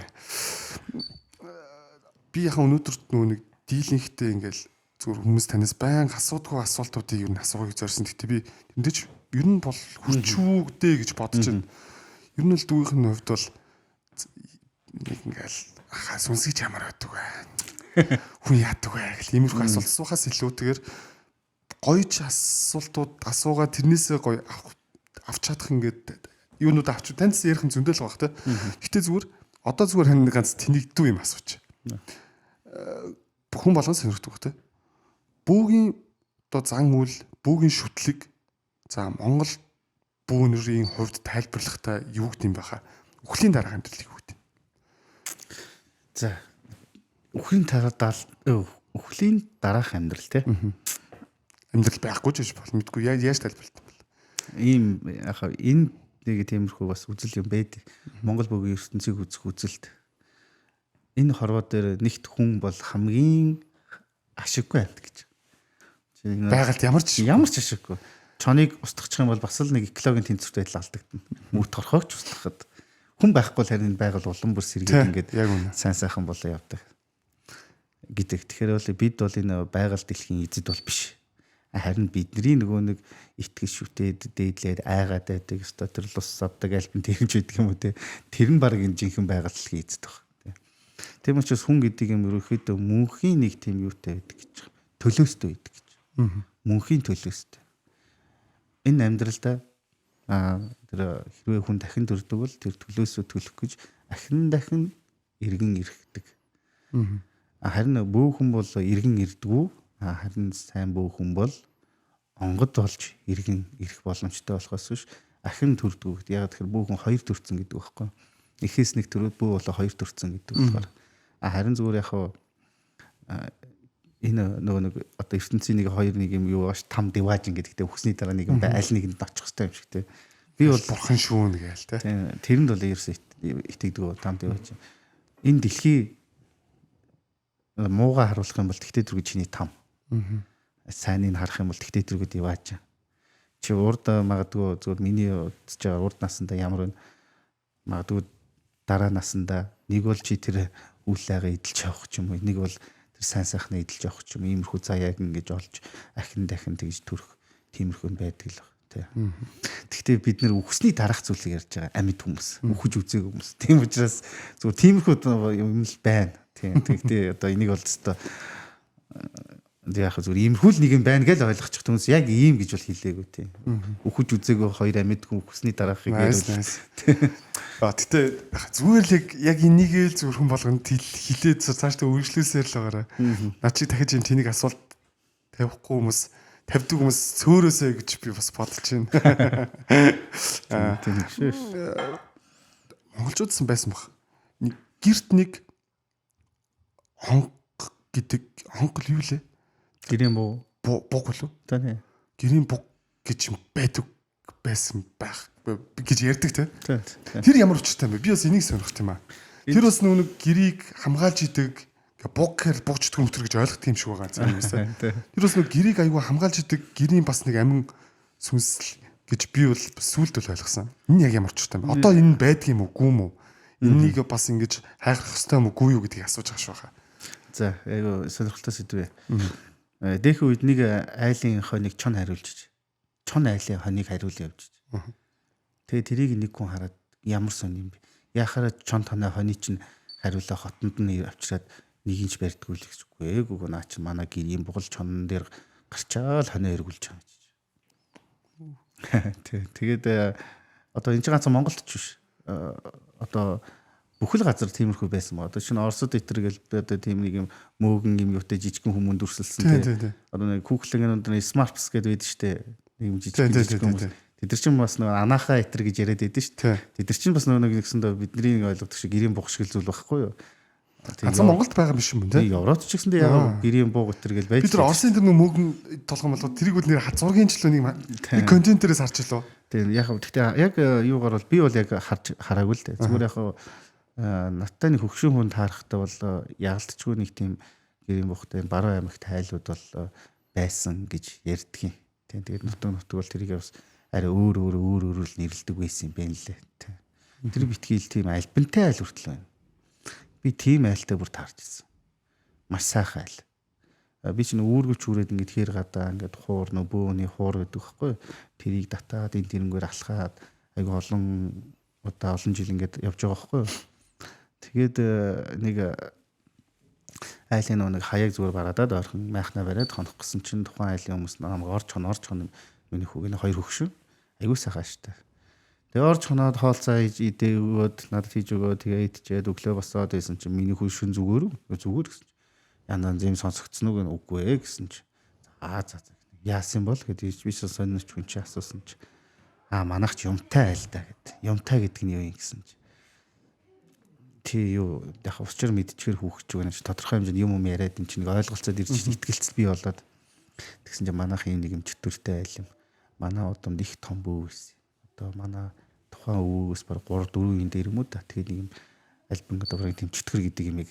Би яхаа өнөөдөр нөгөө нэг дийлэнхтэй ингээл зүгээр хүмүүс танаас байнга асуудгүй асуултуудыг ер нь асуухыг зорьсон. Гэтэ би тэндэж ер нь бол хүрчүүгдээ гэж бодож байна. Ер нь л дүүгийнх нь хувьд бол нэг ингээл хаа сүнсгийч ямар байдаг вэ? Хүн яадаг вэ гэл иймэрхүү асуулт асуухаас илүүтэйгээр гоё ч асуултууд асуугаа тэрнээсээ гоё авч чадах ингээд юунууд авч таньс ярих нь зөндөл байх те. Гэтэ зүгээр одоо зүгээр тань ганц тэнэгдүү юм асууч. Хүн болгон сонирхдаг те. Бүүгийн одоо зан үйл, бүүгийн шүтлэг за Монгол бүүнэрийн хувьд тайлбарлахдаа юу гэдэм байхаа? Үхлийн дараах амьдрал юу гэдэг? За үхлийн дараа үхлийн дараах амьдрал те. Амьдрал байхгүй ч гэж бол мэдгүй яаж тайлбарлах юм бол. Ийм яхаа энэ нэг тиймэрхүү бас үзэл юм байдаг. Монгол бөгийн ертөнцийг үзэх үзэлт. Энэ хорвоо дээр нэгт хүн бол хамгийн ашиггүй амьт гэж. Байгальд ямар ч ашиггүй. Чоныг устгах юм бол бас л нэг экологийн тэнцвэрт байдал алдагдана. Мөр торхоогч устгахад хүн байхгүй л харин байгаль улам бүр сэргээд ингээд сайн сайхан болоо явдаг гэдэг. Тэгэхээр бол бид бол энэ байгаль дэлхийн эзэд бол биш. Харин бидний нөгөө нэг итгэж шүтээд дээдлээд айгаад байдаг өстой тэр лус авдаг альбин тэрэмж байдаг юм уу те. Тэр нь баг энэ жинхэнэ байгаль дэлхийн эзэд баг. Тийм учраас хүн гэдэг юм ерөнхийдөө мөнхийн нэг тийм юутай байдаг гэж. Төлөөстэй байдаг гэж. Мөнхийн төлөөстэй. Энэ амьдралдаа тэр хэрвээ хүн дахин төрдөг бол тэр төлөөсөө төлөх гэж ахин дахин эргэн ирэхдэг. Харин бөө хүн бол эргэн ирдгүү. Харин сайн бөө хүн бол онгод болж эргэн ирэх боломжтой болохоос биш ахин төрдгүү. Яг тэгэхээр бөө хүн хоёр төрцөн гэдэг байхгүй. Эхээс нэг төрөөд бөө болоо хоёр төрцөн гэдэг болохоор. Харин зүгээр яг энэ нөгөө нэг одоо ертөнцийн нэг хоёр нэг юм юу бааш там диваажин гэдэгтэй үхсний дараа нэг юм аль нэгэнд очих хэрэгтэй юм шиг те. Би бол бурхан шүүн гээл те. Тэрэнд бол ерөөсөө итгэдэг там диваажин. Энэ дэлхий муугаа харуулах юм бол тэгтээ зүрэг чиний там. Сайныг харах юм бол тэгтээ зүрэг диваажин. Чи урд магадгүй зүгээр миний үзэж байгаа урд насандаа ямар вэ? Магадгүй дараа насандаа нэг бол чи тэр үйл айгаа эдэлж явах ч юм уу. Нэг бол тэр сайн сайхнаа эдэлж явах ч юм иймэрхүү заяаг ингэж олж ахин дахин тэгж төрөх тиймэрхүү юм байдаг л баг тий. Гэхдээ бид нэр үхсний дараах зүйлийг ярьж байгаа амьд хүмүүс, үхэж үзээгүй хүмүүс. Тийм учраас зүгээр тиймэрхүү юм л байна. Тийм. Тэгтээ одоо энийг бол өстой яг зүгээр иймэрхүү л нэг юм байна гэж ойлгочих түнс яг ийм гэж бол хэлээгүй тийм. Үхэж үзээгүй хоёр амьд хүн үхсний дараахыг ярьвал. А тэгтээ зүгээр л яг энийг л зүгээр хүн болгонд хилээд цаашдаа үргэлжлүүлсээр л байгаарай. Наа чи дахиж юм тэнийг асуулт тавихгүй хүмүүс тавьдаг хүмүүс цөөрөөсэй гэж би бас бодож байна. Тийм шүү. Монголчуудсан байсан баг. Нэг герт нэг хонх гэдэг хонх л юу лээ? Гэрийн буг. Буг болов? Тэ. Гэрийн буг гэж юм байдаг байсан байх гэж ярьдаг те. Тэр Тэр ямар учиртай юм бэ? Би бас энийг сонирхох юм аа. Тэр бас нөгөө нэг гэрийг хамгаалж идэг буг гэхэр бугчдгүй мөтөр гэж ойлгох юм шиг байгаа зарим хүмүүс. Тэр бас нөгөө гэрийг айгүй хамгаалж идэг гэрийн бас нэг амин сүнсэл гэж би бол сүулт бол ойлгосон. Энэ яг ямар учиртай юм бэ? Одоо энэ байдаг юм уу, гүм үү? Энийг бас ингэж хайхрах ёстой юм уу, гүү юу гэдгийг асууж байгаа шүү хаа. За, айгүй сонирхолтой сэдв ээ. Дээхэн үед нэг айлын хоног чон хариулж. Чон айлын хоног хариул явж. Тэгээ тэрийг нэг хүн хараад ямар сон юм бэ? Яхаараа чон тоноо хоны чинь хариулаа хотонд нь авчираад нэг инч барьдгүй л гэсгүй. Ээгүүг наа чинь манай гэрийн бугал чонон дээр гарчаал хонио эргүүлж байгаа гэж. Тэг. Тэгээд одоо энэ ч ганцхан Монголд ч биш. Одоо бүхэл газар тиймэрхүү байсан ба. Одоо шинэ Оросд итэр гэл одоо тийм нэг юм мөөгөн юм юутай жижигхэн хүмүүн дүрсэлсэн тийм. Одоо нэг Google-ийн өндөр Smarts гэдэг байдаг штэ. Нэг юм жижигхэн жижигхэн хүмүүс. Тэд нар чинь бас нэг анаахаа итэр гэж яриад байдаг штэ. Тэд нар чинь бас нэг нэгсэндээ бидний нэг ойлгодог шиг гэрийн бух шиг зүйл байхгүй юу? Ганцхан Монголд байгаа биш юм бэ те. Европт ч гэсэндээ яг гэрийн буу гэтэр гэл байж. Би тэр Оросын тэр мөнгөн толгой молгоо тэрийг бол нэр зургийн члөө нэг контентерээс харж илөө. Тийм яг гэхдээ яг юугаар бол би бол яг харж хараагүй л дээ. Зүгээр яг надтай нэг хөгшин хүн таарахтай бол яалтчгүй нэг тийм гэрийн буухтай баруун аймагт хайлууд бол байсан гэж ярьдгийн. Тийм тэгээд нутаг бол тэрийг бас арай өөр өөр өөр өөр л нэрлэдэг байсан юм байна лээ. Тийм. Тэр битгийл тийм альбантай айл хүртэл байна. Би тийм айлтай бүр таарч ирсэн. Маш сайхан айл. Би чинь үүргүүч хүрээд ингээд хэр гадаа ингээд хуур нөө бөөний хуур гэдэг байхгүй. Тэрийг татаад энэ тэрнгээр алхаад айгу олон удаа олон жил ингээд явж байгаа байхгүй. Тэгээд нэг айлын нэг хаяг зүгээр бараадаад ойрхон майхнаа бариад хонох гэсэн чинь тухайн айлын хүмүүс намайг орж хон миний хүүг энэ хоёр хөгшин айгу сайхан штэ. Тэгээ орж хоноод хоолцоо идээ өгөөд надад хийж өгөө тэгээ идчихэд өглөө босоод байсан чинь миний хүү шүн зүгээр үү зүгээр гэсэн чинь янз янз юм сонсогдсон уу гэн үгүй ээ гэсэн чинь за за за яасан бол гэдэг би сонирч хүн чи асуусан чи аа манайх ч юмтай айл та гэд юмтай гэдэг нь юу юм гэсэн чи тий юу яг учир мэдчихэр хүүхч байгаа юм чи тодорхой хэмжээнд юм яриад эн чинь нэг ойлголцоод ирж итгэлцэл бий болоод тэгсэн чинь манайх юм нэг юм чөтгөртэй айл юм манай удамд их том бөө байсан. Одоо манай тухайн өвөөгөөс баг 3 4 үеийн дээр юм уу да. Тэгээд нэг юм альбан одоо бараг тийм чөтгөр гэдэг юмыг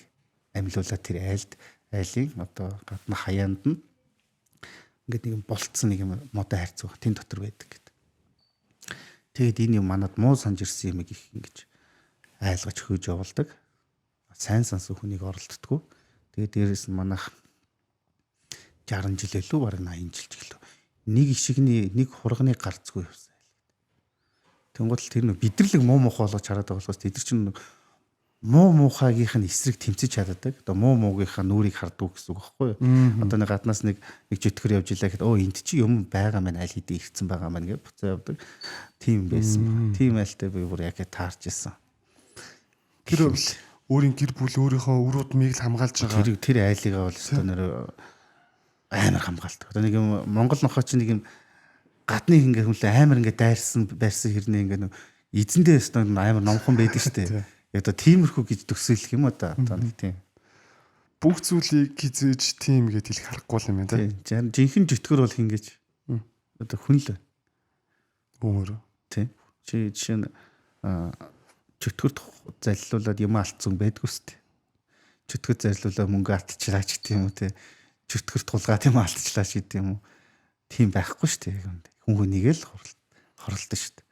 амьлуулаад тэр айлд айлын одоо гадна хаяанд нь ингээд нэг юм болцсон нэг юм модон хайрцаг тэн дотор байдаг гэдэг. Тэгээд энэ юм манад муу санж ирсэн юмыг их ингэж айлгаж хөөж явуулдаг. Сайн сансан хүнийг оролддгоо. Тэгээд дээрэс нь манайх 60 жил илүү бараг 80 жил ч гэлөө. Нэг ишигний нэг хурганы гарцгүй явсан. Тэнгуут л тэр нэг бидэрлэг муу муухай болгож хараад байгаа болохоос тэд нар чинь муу муухайгийнх нь эсрэг тэмцэж чаддаг. Одоо муу муугийнхаа нүрийг харддаг гэсэн үг байхгүй юу? Одоо нэг гаднаас нэг чөтгөр явж илаа гэхэд өө энд чи юм байгаа маань аль хэдийн ирсэн байгаа маань гэж буцаа явдаг. Тийм байсан. Тийм айлтай би бүр яг таарч исэн. Тэр өөрийн гэр бүл өөрийнхөө үр удмыг л хамгаалж байгаа. Тэр айлыгаа бол өстө нэр амар хамгаалдаг. Одоо нэг юм Монгол нохоо чи нэг юм гадны ингээ хүнлээ амар ингээ дайрсан барьсан хэрнээ ингээ нэг эзэндээ өстө амар номхон байдаг шүү дээ. Яг одоо тиймэрхүү гэж төсөөлөх юм уу да. Одоо нэг тийм. Бүх зүйлийг хизээж тийм гэж хэлэх аргагүй юм байна тийм. Жинхэнэ чөтгөр бол хин гэж. Одоо хүн л. Өөр. Тийм. Чи жишээ нь чөтгөрт заллуулад юм алдсан байдгүй шүү дээ. Чөтгөр зарлуулаад мөнгө алдчихлаа ч гэдэг юм уу те. Чөтгөрт тулгаад юм алдчихлаа ч гэдэг юм уу. Тийм байхгүй шүү дээ. Хүн хүнийг л хоролдсон шүү дээ.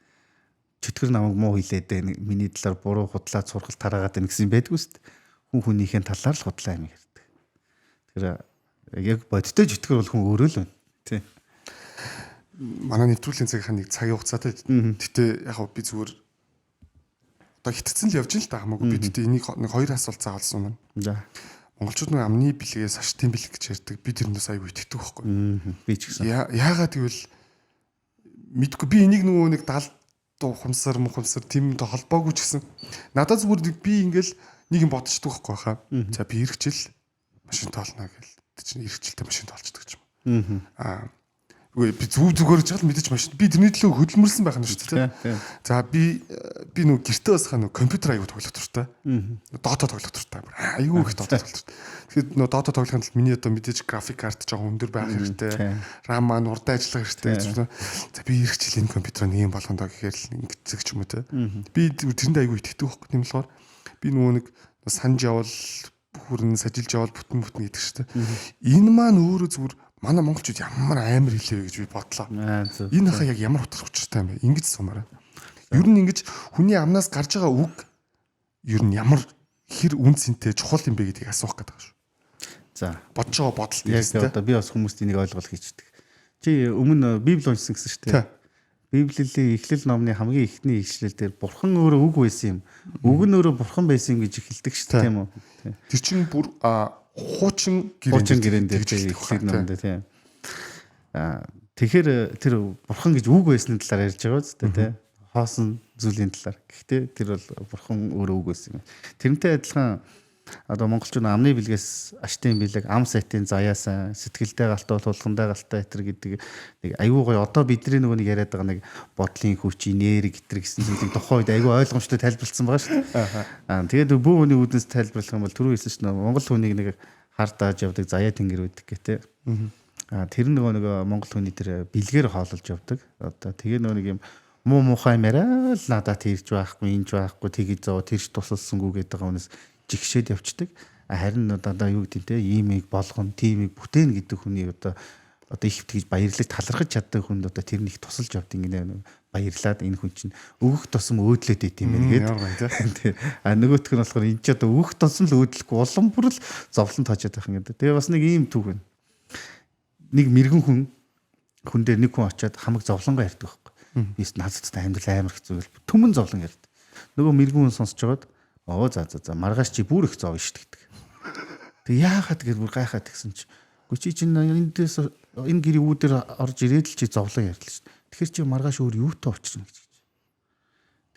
Чөтгөр намайг муу хилээд байна. Миний талаар буруу худлаа цургал тараагаад байна гэсэн юм байдгүй шүү дээ. Хүн хүнийхээ талаар л худлаа юм ярьдаг. Тэгэхээр яг бодиттой чөтгөр бол хүн өөрөө л байна. Тийм. Манай нэвтрүүлгийн цагийнх нь нэг цагийн хугацаатай. Гэтэ яг би зүгээр одоо хитцэн л явж ин л та хамаагүй. Би гэтэ энийг нэг хоёр асуулт заавалсан юм. За. Монголчууд нэг амны бэлгээс саштын бэлэг гэж ярьдаг. Би тэрнээс аягүй итгэдэг байхгүй. Би ч гэсэн. Яагаад гэвэл мэдгүй би энийг нөгөө нэг дал ухамсар мухамсар тийм холбоогүй ч гэсэн надад зүгээр би ингээл нэг юм бодчихдаг байхгүй хаа. За би ирэх жил машин тоолно гэл. Тэр чинь ирэх жилдээ машин тоолчдөг юм. Аа үгүй би зүгээр ч л мэдээж машин би тэрний төлөө хөдөлмөрлсөн байх нь шүү дээ. За би нөгөө гэртээ басхаа нөгөө компьютер аягүй тоглох дуртай. Dota тоглох дуртай. Аягүй их Dota тоглох дуртай. Тэгэхээр нөгөө Dota тоглохын тулд миний одоо мэдээж график карт жоохон өндөр байх хэрэгтэй. RAM маань урдан ажиллах хэрэгтэй. За би ирэх жил энэ компьютероо нэг юм болгоно доо гэхээр л ингэдэг ч юм уу те. Би тэрэнд аягүй итгэдэг байхгүй. Тийм болохоор би нөгөө нэг санаж явал хүрэн сажилж явал бүтэн бүтэн гэдэг шүү дээ. Энэ маань өөрөө зүгээр манай монголчууд ямар амар хэлээ вэ гэж би бодлоо. Энэ хаа яг ямар утга учиртай юм бэ? Ингэж сумаарай. Ер нь ингэж хүний амнаас гарч байгаа үг ер нь ямар хэр үн цэнтэй чухал юм бэ гэдгийг асуух гэдэг шүү. За. Бодож байгаа бодолт яг одоо би бас хүмүүст энийг ойлгох хийчдэг. Чи өмнө Библи уншсан гэсэн шүү дээ. Библийн Эхлэл номны хамгийн эхний ишлэл дээр бурхан өөрөө үг байсан юм. Үг нь өөрөө бурхан байсан юм гэж эхэлдэг шүү дээ, тийм үү? Тэр чинь бүр хуучин гэрэн дээр эхлэл номд тийм. Тэгэхээр тэр бурхан гэж үг байсны талаар ярьж байгаа үстэй тийм. Хоосон зүйлийн талаар. Гэхдээ тэр бол бурхан өөрөө үг байсан юм. Тэрнтэй адилхан Одоо монголчууд амны бэлгээс аштын бэлэг, ам сайтын заяасан, сэтгэлдээ галтаа, тулгандаа галтай гэтэр гэдэг нэг айгүй гоё одоо бидний нөгөө нэг яриад байгаа нэг бодлын хүч, энерги гэтэр гэсэн зүйлийг тухайн үед айгүй ойлгомжтой тайлбарласан байгаа шүү дээ. Аа тэгээд бүү хүний үүднээс тайлбарлах юм бол түрүү хэлсэн шүү дээ. Монгол хүнийг нэг хар дааж явдаг заяа тэнгэр байдаг гэх тээ. Аа тэр нөгөө монгол хүний тэр бэлгээр хоололж явдаг. Одоо тэгээ нөгөө нэг юм муу муухай юм яриа л надад тэрж байхгүй, энж байхгүй, тэгж зов, тэрч тусалсангүй гэдэг байгаа хүнээс жигшээд явцдаг. Харин дандаа юу гэдэг те иймийг болгоно, тиймийг бүтээн гэдэг хүний одоо их тэгж баярлаж талархаж чаддаг хүнд одоо тэр нэг тусалж явд ингэнэ баярлаад энэ хүн чинь өгөх тусам өөдлөөд байт юм байна гээд. А нөгөөх нь болохоор энэ ч одоо өгөх тусам л өөдлөхгүй улам бүр л зовлон тоочод байх юм гэдэг. Тэгээ бас нэг ийм түүх байна. Нэг мэрэгэн хүн дээр нэг хүн очиад хамаг зовлонгоо ярьдаг байхгүй. Бис наазттай амьдрал амар хэцүү гэл түмэн зовлон ярьд. Нөгөө мэрэгэн хүн сонсож байгаад оо за за за маргааш чи бүр их зовно шүү гэдэг. Тэг яахад гэж бүр гайхаад тэгсэн чи. Үгүй чи чинь эндээс энэ гэрийн үүдээр орж ирээд л чи зовлон ярьлаа шүү. Тэгэхээр чи маргааш өөр юутай учрна гэж.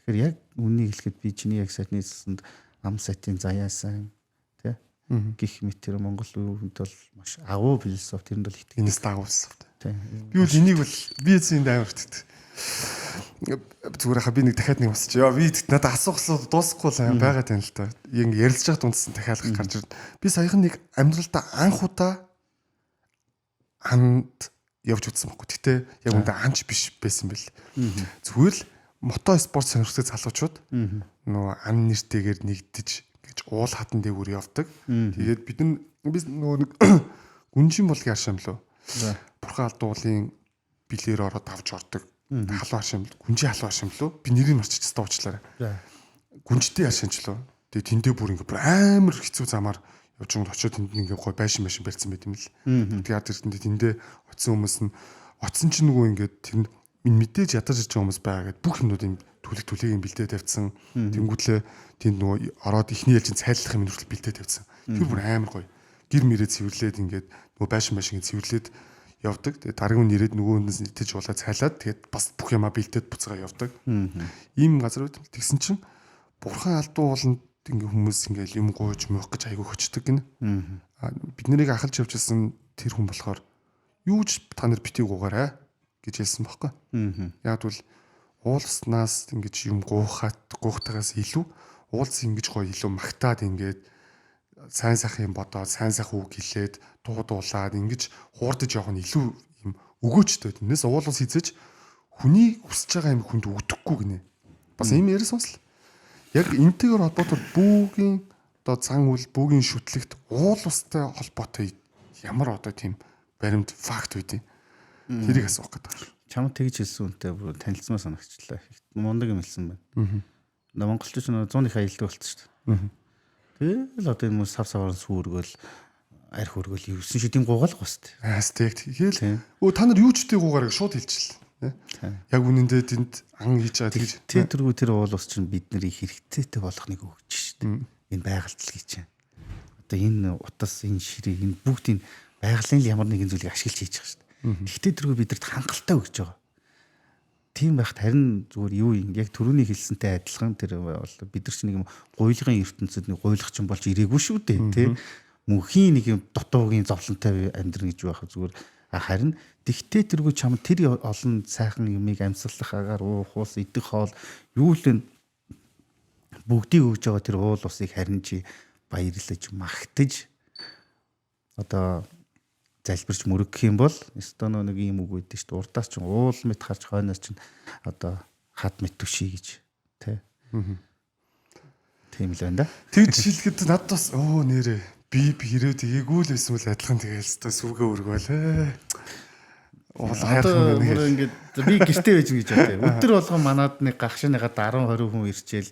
Тэгэхээр яг үннийг хэлэхэд би чиний яг сайтны хэлсэнд ам сайтын заяасан тий гих мэт тэр Монгол хүнд бол маш агуу философи тэрэнд бол итгэдэг. Энэс дагуу философи. Тий. Би бол энийг бол би эцсийн амар итгэдэг. Зүгээр хаа би нэг дахиад нэг босч. Яа би надад асуух асуулт дуусахгүй л байгаа тань л та. Ингээ ярилцж байгаа дундсан дахиад гарч ирнэ. Би саяхан нэг амьдралдаа анх удаа анд явж үзсэн байхгүй. Гэтэ яг үндэ анч биш байсан бэл. Зүгээр л мото спорт сонирхдаг залуучууд нөгөө ан нэртэйгээр нэгдэж гэж уул хатан дээгүүр явдаг. Тэгээд бид нар би нөгөө нэг гүнжин болгийн аршаам лөө. Бурхан алдуулын билээр ороод авч ордог. Халуун аршаам, гүнжийн халуун аршаам лөө. Би нэрийг марччихсан уучлаарай. Гүнжтэй аршаамчлаа. Тэгээд тэндээ бүр ингээ бүр амар хэцүү замаар явж байгаа очиод тэнд ингээ гой байшин байшин барьсан байт юм л. Тэгээд тэр тэндээ очисон хүмүүс нь очисон чинь нөгөө ингээ тэнд минь мэдээж ядаж ирж байгаа хүмүүс байгаа гэд бүх юмнууд юм түлэг түлийг юм бэлдээ тавьсан. Тэнгүүтлээ тэнд нөгөө ороод эхний ээлжин цайлах юм хүртэл бэлдээ тавьсан. Тэр бүр амар гоё. Гэр мэрээ цэвэрлээд ингээд нөгөө байшин байшин цэвэрлээд явдаг. Тэгээд дараагийн хүн ирээд нөгөө хүнээс итгэж уулаа цайлаад тэгээд бас бүх юмаа бэлдээд буцаага явдаг. Ийм газар байт. Тэгсэн чинь бурхан алдуу ууланд ингээ хүмүүс ингээл юм гуйж муух гэж айгүй хөчдөг гинэ. Бид нарыг ахалж явж исэн тэр хүн болохоор юу ч та нар битгий гугаарай гэж хэлсэн байхгүй. Яг бол уулснаас ингэж юм гуйхат гуйхтагаас илүү уулз ингэж гоё илүү магтаад ингээд сайн сайхан юм бодоод сайн сайхан үг хэлээд дуу дуулаад ингэж хуурдаж явах нь илүү юм өгөөчтэй. Тэрнээс уулус хизэж хүний хүсэж байгаа юм хүнд өгдөхгүй гинэ. Бас ийм яриа сонслоо. Яг энтэйгээр холбоотой бүүгийн одоо зан үйл бүүгийн шүтлэгт уул устай холбоотой ямар одоо тийм баримт факт үүдий. Тэрийг асуух гэдэг байна. Чамд тэгж хэлсэн үнтэй бүр танилцмаа санагчлаа. Мундаг юм хэлсэн байна. Монголчууд ч 100 их аялдаг болчихсон шүү дээ. Тэгэл одоо энэ хүмүүс сав саваар сүүргөөл арх өргөөл юусэн шиг тийм гуйгаалга бас тий. Аа тэгэл. Өө та нар юу ч тий гуйгаараа шууд хэлчихлээ. Яг үнэндээ тэнд ан хийж байгаа тэгж. Тэ тэргүй тэр уул ус чинь бид нарыг хэрэгцээтэй болгохныг өгч шүү дээ. Энэ байгаль дэлхий чинь. Одоо энэ утас, энэ ширээ, энэ бүгд энэ байгалийн ямар нэгэн зүйлийг ашиглаж хийж байгаа шүү дээ. Гэхдээ тэргүй бидэрт хангалттай өгч байгаа. Тийм байхад харин зүгээр юу юм яг түрүүний хэлсэнтэй адилхан тэр бол бид нар ч нэг юм гуйлгын ертөнцид нэг гуйлгачин болж ирээгүй шүү дээ тий. Мөнхийн нэг юм дутуугийн зовлонтой амьдрна гэж байх зүгээр харин тэгтээ тэргүй чам тэр олон сайхан юмыг амьсгалах агаар уух ус идэх хоол юу л бүгдийг өгж байгаа тэр уул усыг харин чи баярлаж магтаж одоо залбирч мөрөгөх юм бол ёстой нэг ийм үг өгдөө шүү дээ. Урдаас чинь уул мэт харж хойноос чинь одоо хад мэт түший гэж тий. Тийм л байна да. Тэгж шилэхэд надад бас өө нэрээ би хэрэг тгээгүй л байсан бол адилхан тэгээл өстой сүргээ өргөөлээ. Уул хайрхан байна. Ингээд би гэртээ байж гэж бодъё. Өдөр болгон манад нэг гагшныгаа 10 20 хүн ирчээл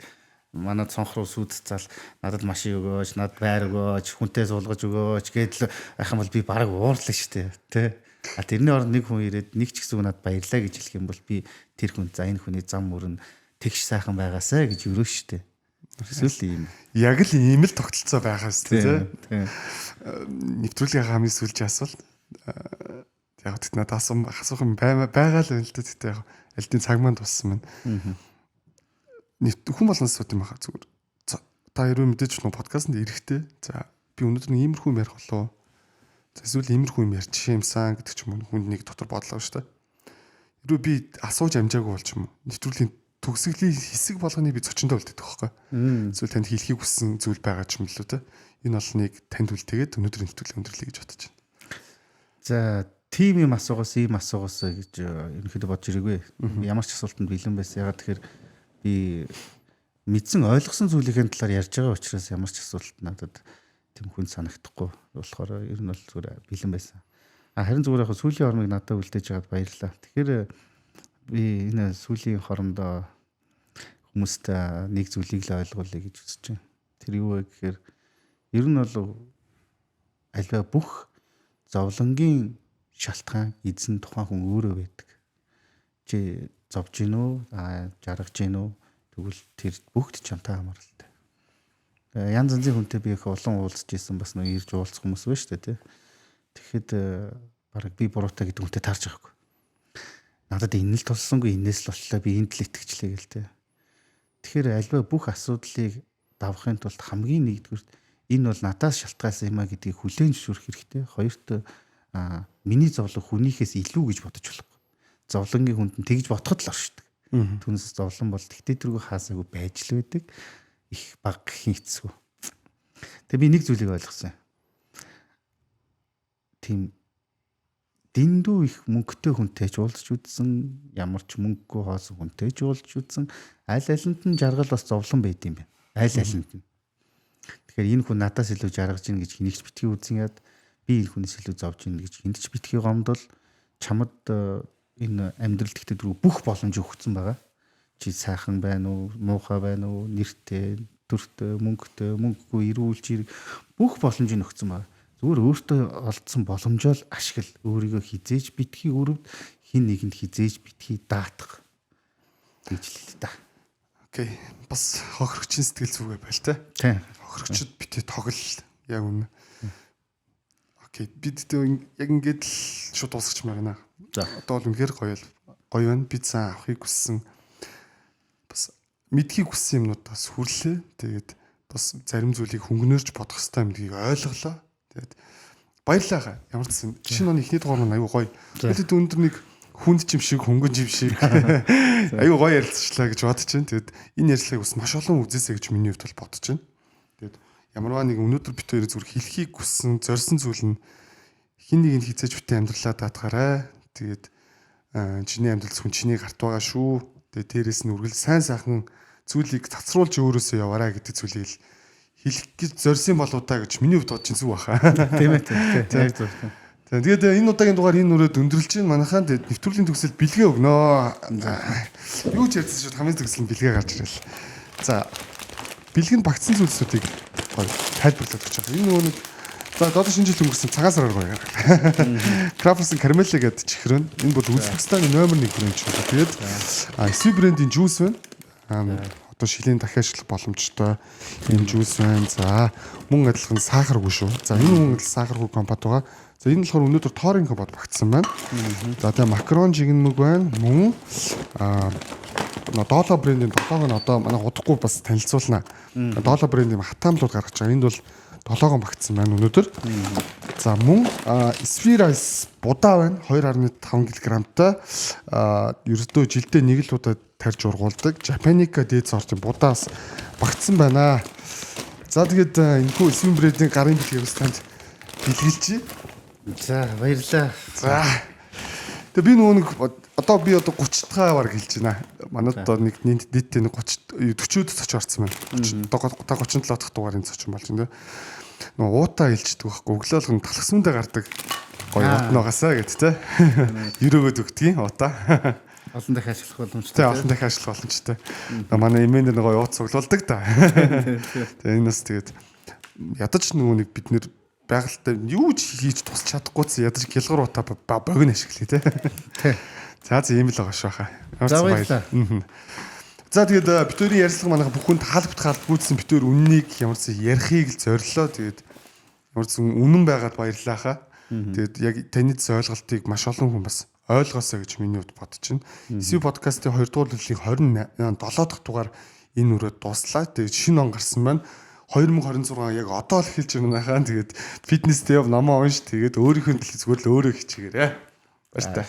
манад цонх руу сүйдцаал надад машин өгөөч, надад байр өгөөч, хүнтэй суулгаж өгөөч гэдэл ах юм бол би бараг уурлаа шүү дээ, тэ. А тэрний оронд нэг хүн ирээд нэг ч гэсэн надад баярлаа гэж хэлэх юм бол би тэр хүн за энэ хүний зам мөр нь тэгш сайхан байгаасай гэж өрөө шүү дээ. Эсвэл ийм. Яг л ийм л тогтолцоо байхаас тий. Нэвтрүүлгийн хамгийн сүүлчийн асуулт. Яг тэгт надад асуух юм байгаа л байна л да. Тэгтээ яг альдын цаг маань туссан байна. Хүн болгоноос асууд юм хаа зүгээр. Та хэрвээ мэдээж нөө подкастт ирэхдээ за би өнөөдөр нэг иймэрхүү юм ярих болов. За эсвэл иймэрхүү юм ярьчих юмсан гэдэг ч юм уу хүнд нэг дотор бодлоо шүү дээ. Хэрвээ би асууж амжаагүй бол ч юм уу нэвтрүүлгийн төгсгөлийн хэсэг болгоныг би зочиндоо үлдээдэг байхгүй. Эсвэл танд хэлхийг хүссэн зүйл байгаа ч юм лүү те. Энэ бол нэг танд үлдээгээд өнөөдөр нэвтрүүлэг өндөрлөе гэж бодож байна. За тийм юм асуугаас ийм асуугаас гэж ерөнхийдөө бодож ирээгүй. Ямар ч асуултанд бэлэн байсан. Ягаад тэгэхээр би мэдсэн ойлгосон зүйлийн талаар ярьж байгаа учраас ямар ч асуулт надад тийм хүн санагдахгүй болохоор ер нь бол зүгээр бэлэн байсан. А харин зүгээр яг сүүлийн хормыг надад үлдээж байгаад баярлалаа. Тэгэхээр би энэ сүүлийн хормдоо хүмүүст нэг зүйлийг л ойлгуулъя гэж үзэж байна. Тэр юу вэ гэхээр ер нь бол альва бүх зовлонгийн шалтгаан эзэн тухайн хүн өөрөө байдаг. Чи зовж гин үү? Жаргаж гин үү? Тэгвэл тэр бүгд чамтай хамааралтай. Янз янзын хүнтэй би их олон уулзж исэн, бас нэг ирж уулзах хүмүүс байна шүү дээ, тий. Тэгэхэд бараг би буруутай гэдэг хүнтэй таарч байгаагүй. Надад энэ л тулсангүй, энэс л боллоо, би энд л итгэжлээ гэл тий. Тэгэхээр альва бүх асуудлыг давахын тулд хамгийн нэгдүгürt энэ бол надаас шалтгаалсан юм а гэдгийг хүлээн зөвшөөрөх хэрэгтэй. Хоёрт миний зовлон хүнийхээс илүү гэж бодож болохгүй. Зовлонгийн хүнд нь тэгж ботход л оршдог. Түүнээс зовлон бол тэгтээ тэргүй хаасаагүй байж л байдаг. Их баг гэхийн хэцүү. Тэгээ би нэг зүйлийг ойлгосон. Тийм дэндүү их мөнгөтэй хүнтэй ч уулзч үзсэн, ямар ч мөнгөгүй хоосон хүнтэй ч уулзч үзсэн. Аль алинд нь жаргал бас зовлон байд юм байна. Аль алинд нь. Тэгэхээр энэ хүн надаас илүү жаргаж ийн гэж хэнийг ч битгий үзэн яд, би энэ хүнээс илүү зовж ийн гэж хэнд ч битгий гомдол. Чамд энэ амьдрал тэгтээ дөрөв бүх боломж өгсөн байгаа. Чи сайхан байна уу, муухай байна уу, нэртэй, төртэй, мөнгөтэй, мөнгөгүй, эрүүл чирэг бүх боломжийг өгсөн байгаа. Зүгээр өөртөө олдсон боломжоо л ашигла. Өөрийгөө хизээж битгий өрөвд, хин нэгэнд хизээж битгий даатах гэж л хэлээ та. Окей. Бас хохирогчийн сэтгэл зүгээ байл та. Тийм. Хохирогчд битээ тоглол яг үнэ. Окей. Бид яг ингээд л шууд дуусгачмаар байна. За. Одоо бол үнэхээр гоё гоё байна. Би цаа авахыг хүссэн. Бас мэдхийг хүссэн юмнууд бас хүрлээ. Тэгээд бас зарим зүйлийг хөнгөнөөрч бодох хэрэгтэй юм гэдгийг ойлголоо. Тэгээд баярлалаа. Ямар ч гэсэн шинэ оны эхний дугаар маань аюу гоё. Бид өндөр нэг хүнд ч юм шиг, хөнгөн ч юм шиг аюу гоё ярилцчлаа гэж бодож байна. Тэгээд энэ ярилцлагыг бас маш олон үзээсэй гэж миний хувьд бол бодож байна. Тэгээд ямарваа нэг өнөөдөр бит хоёр зүгээр хэлхийг хүссэн, зорьсон зүйл нь хин нэг нь хизээж битээ амьдралаа даатгаарай. Тэгээд чиний амьдрал зөвхөн чиний гарт байгаа шүү. Тэгээд дээрээс нь үргэлж сайн сайхан зүйлийг цацруулж өөрөөсөө яваарай гэдэг зүйлийг л хэлэх гэж зорьсон болоо та гэж миний хувьд бодож зүг баха. Тийм ээ. Тийм. Яг зөв. Тэгээд энэ удаагийн дугаар энэ нүрээд өндөрлж байна. Манайхаа нэвтрүүлгийн төгсөл бэлгээ өгнөө. Юу ч ярьсан шууд хамгийн төгсөл нь бэлгээ гарч ирэл. За бэлгэнд багтсан зүйлсүүдийг гоё тайлбарлаад өгч байгаа. Энэ нөгөө нэг за одоо шинэ жил өнгөрсөн цагаан сараар гоё. Краферсон карамелли гэдэг чихэр нь. Энэ бол Узбекистаны номер 1 брэнд ч юм. Тэгээд SV брендийн жуус байна. Одоо шилийн дахин ашиглах боломжтой ийм жуус байна. За мөн адилхан сахаргүй шүү. За энэ мөн адил сахаргүй компот байгаа. За энэ болохоор өнөөдөр торын компот багтсан байна. За тэгээ макарон жигнэмэг байна. Мөн Доло брендийн долоог нь одоо манай удахгүй бас танилцуулна. Доло брендийн хатаамлууд гаргаж байгаа. Энд бол долоогон багтсан байна өнөөдөр. За мөн Sphere Ice будаа байна. 2.5 кг-тай. Ерөөдөө жилдээ нэг л удаа тарьж ургуулдаг. Japanica дээд сортын будаас багтсан байна. За тэгээд энэхүү Sphere брендийн гарын бэлгийг бас танд бэлгэлжээ. За баярлалаа. За. Тэгээ би нөгөө нэг одоо би одоо 30 дахь баг хэлж байна. Манайд одоо нэг нийтдээ нэг 30 40-д цоч орсон байна. 30 одоо 37 дахь дугаарын цочин болж байна. Нөгөө уута илждэг байхгүй. Өглөө болгон талхсмандаа гардаг. Гоё уутнаагаасаа гэд тэ. Өрөөгөөд өгдгийн уута. Олон дахин ашиглах боломжтой. Тэ олон дахин ашиглах боломжтой. Манай эмээн дээр гоё уут цуглуулдаг та. Тэгээ энэ бас тэгээд ядаж нөгөө нэг бид нэр байгальтай юу ч хийж тусч чадахгүй ч ядаж гялгар утаа богино ашиглая тий. За за ийм л байгаа шүү хаа. За баярлалаа. За тэгээд бид хоёрын ярилцлага манайха бүхэнд таалагдах хаалгүйдсэн бид хоёр үннийг ямар ч ярихыг л зорилоо. Тэгээд ямар ч үнэн байгаад баярлалаа хаа. Тэгээд яг таны ойлголтыг маш олон хүн бас ойлгоосоо гэж миний хувьд бодож байна. SV подкастын 2 дугаар төлөлийн 27 дахь дугаар энэ үрээд дууслаа. Тэгээд шинэ он гарсан байна. 2026 яг одоо л эхэлж байна хаа. Тэгээд фитнестэй яв, намаа унш. Тэгээд өөрийнхөө төлөө зүгээр л өөрөө хичээгээрэй. Баяртай.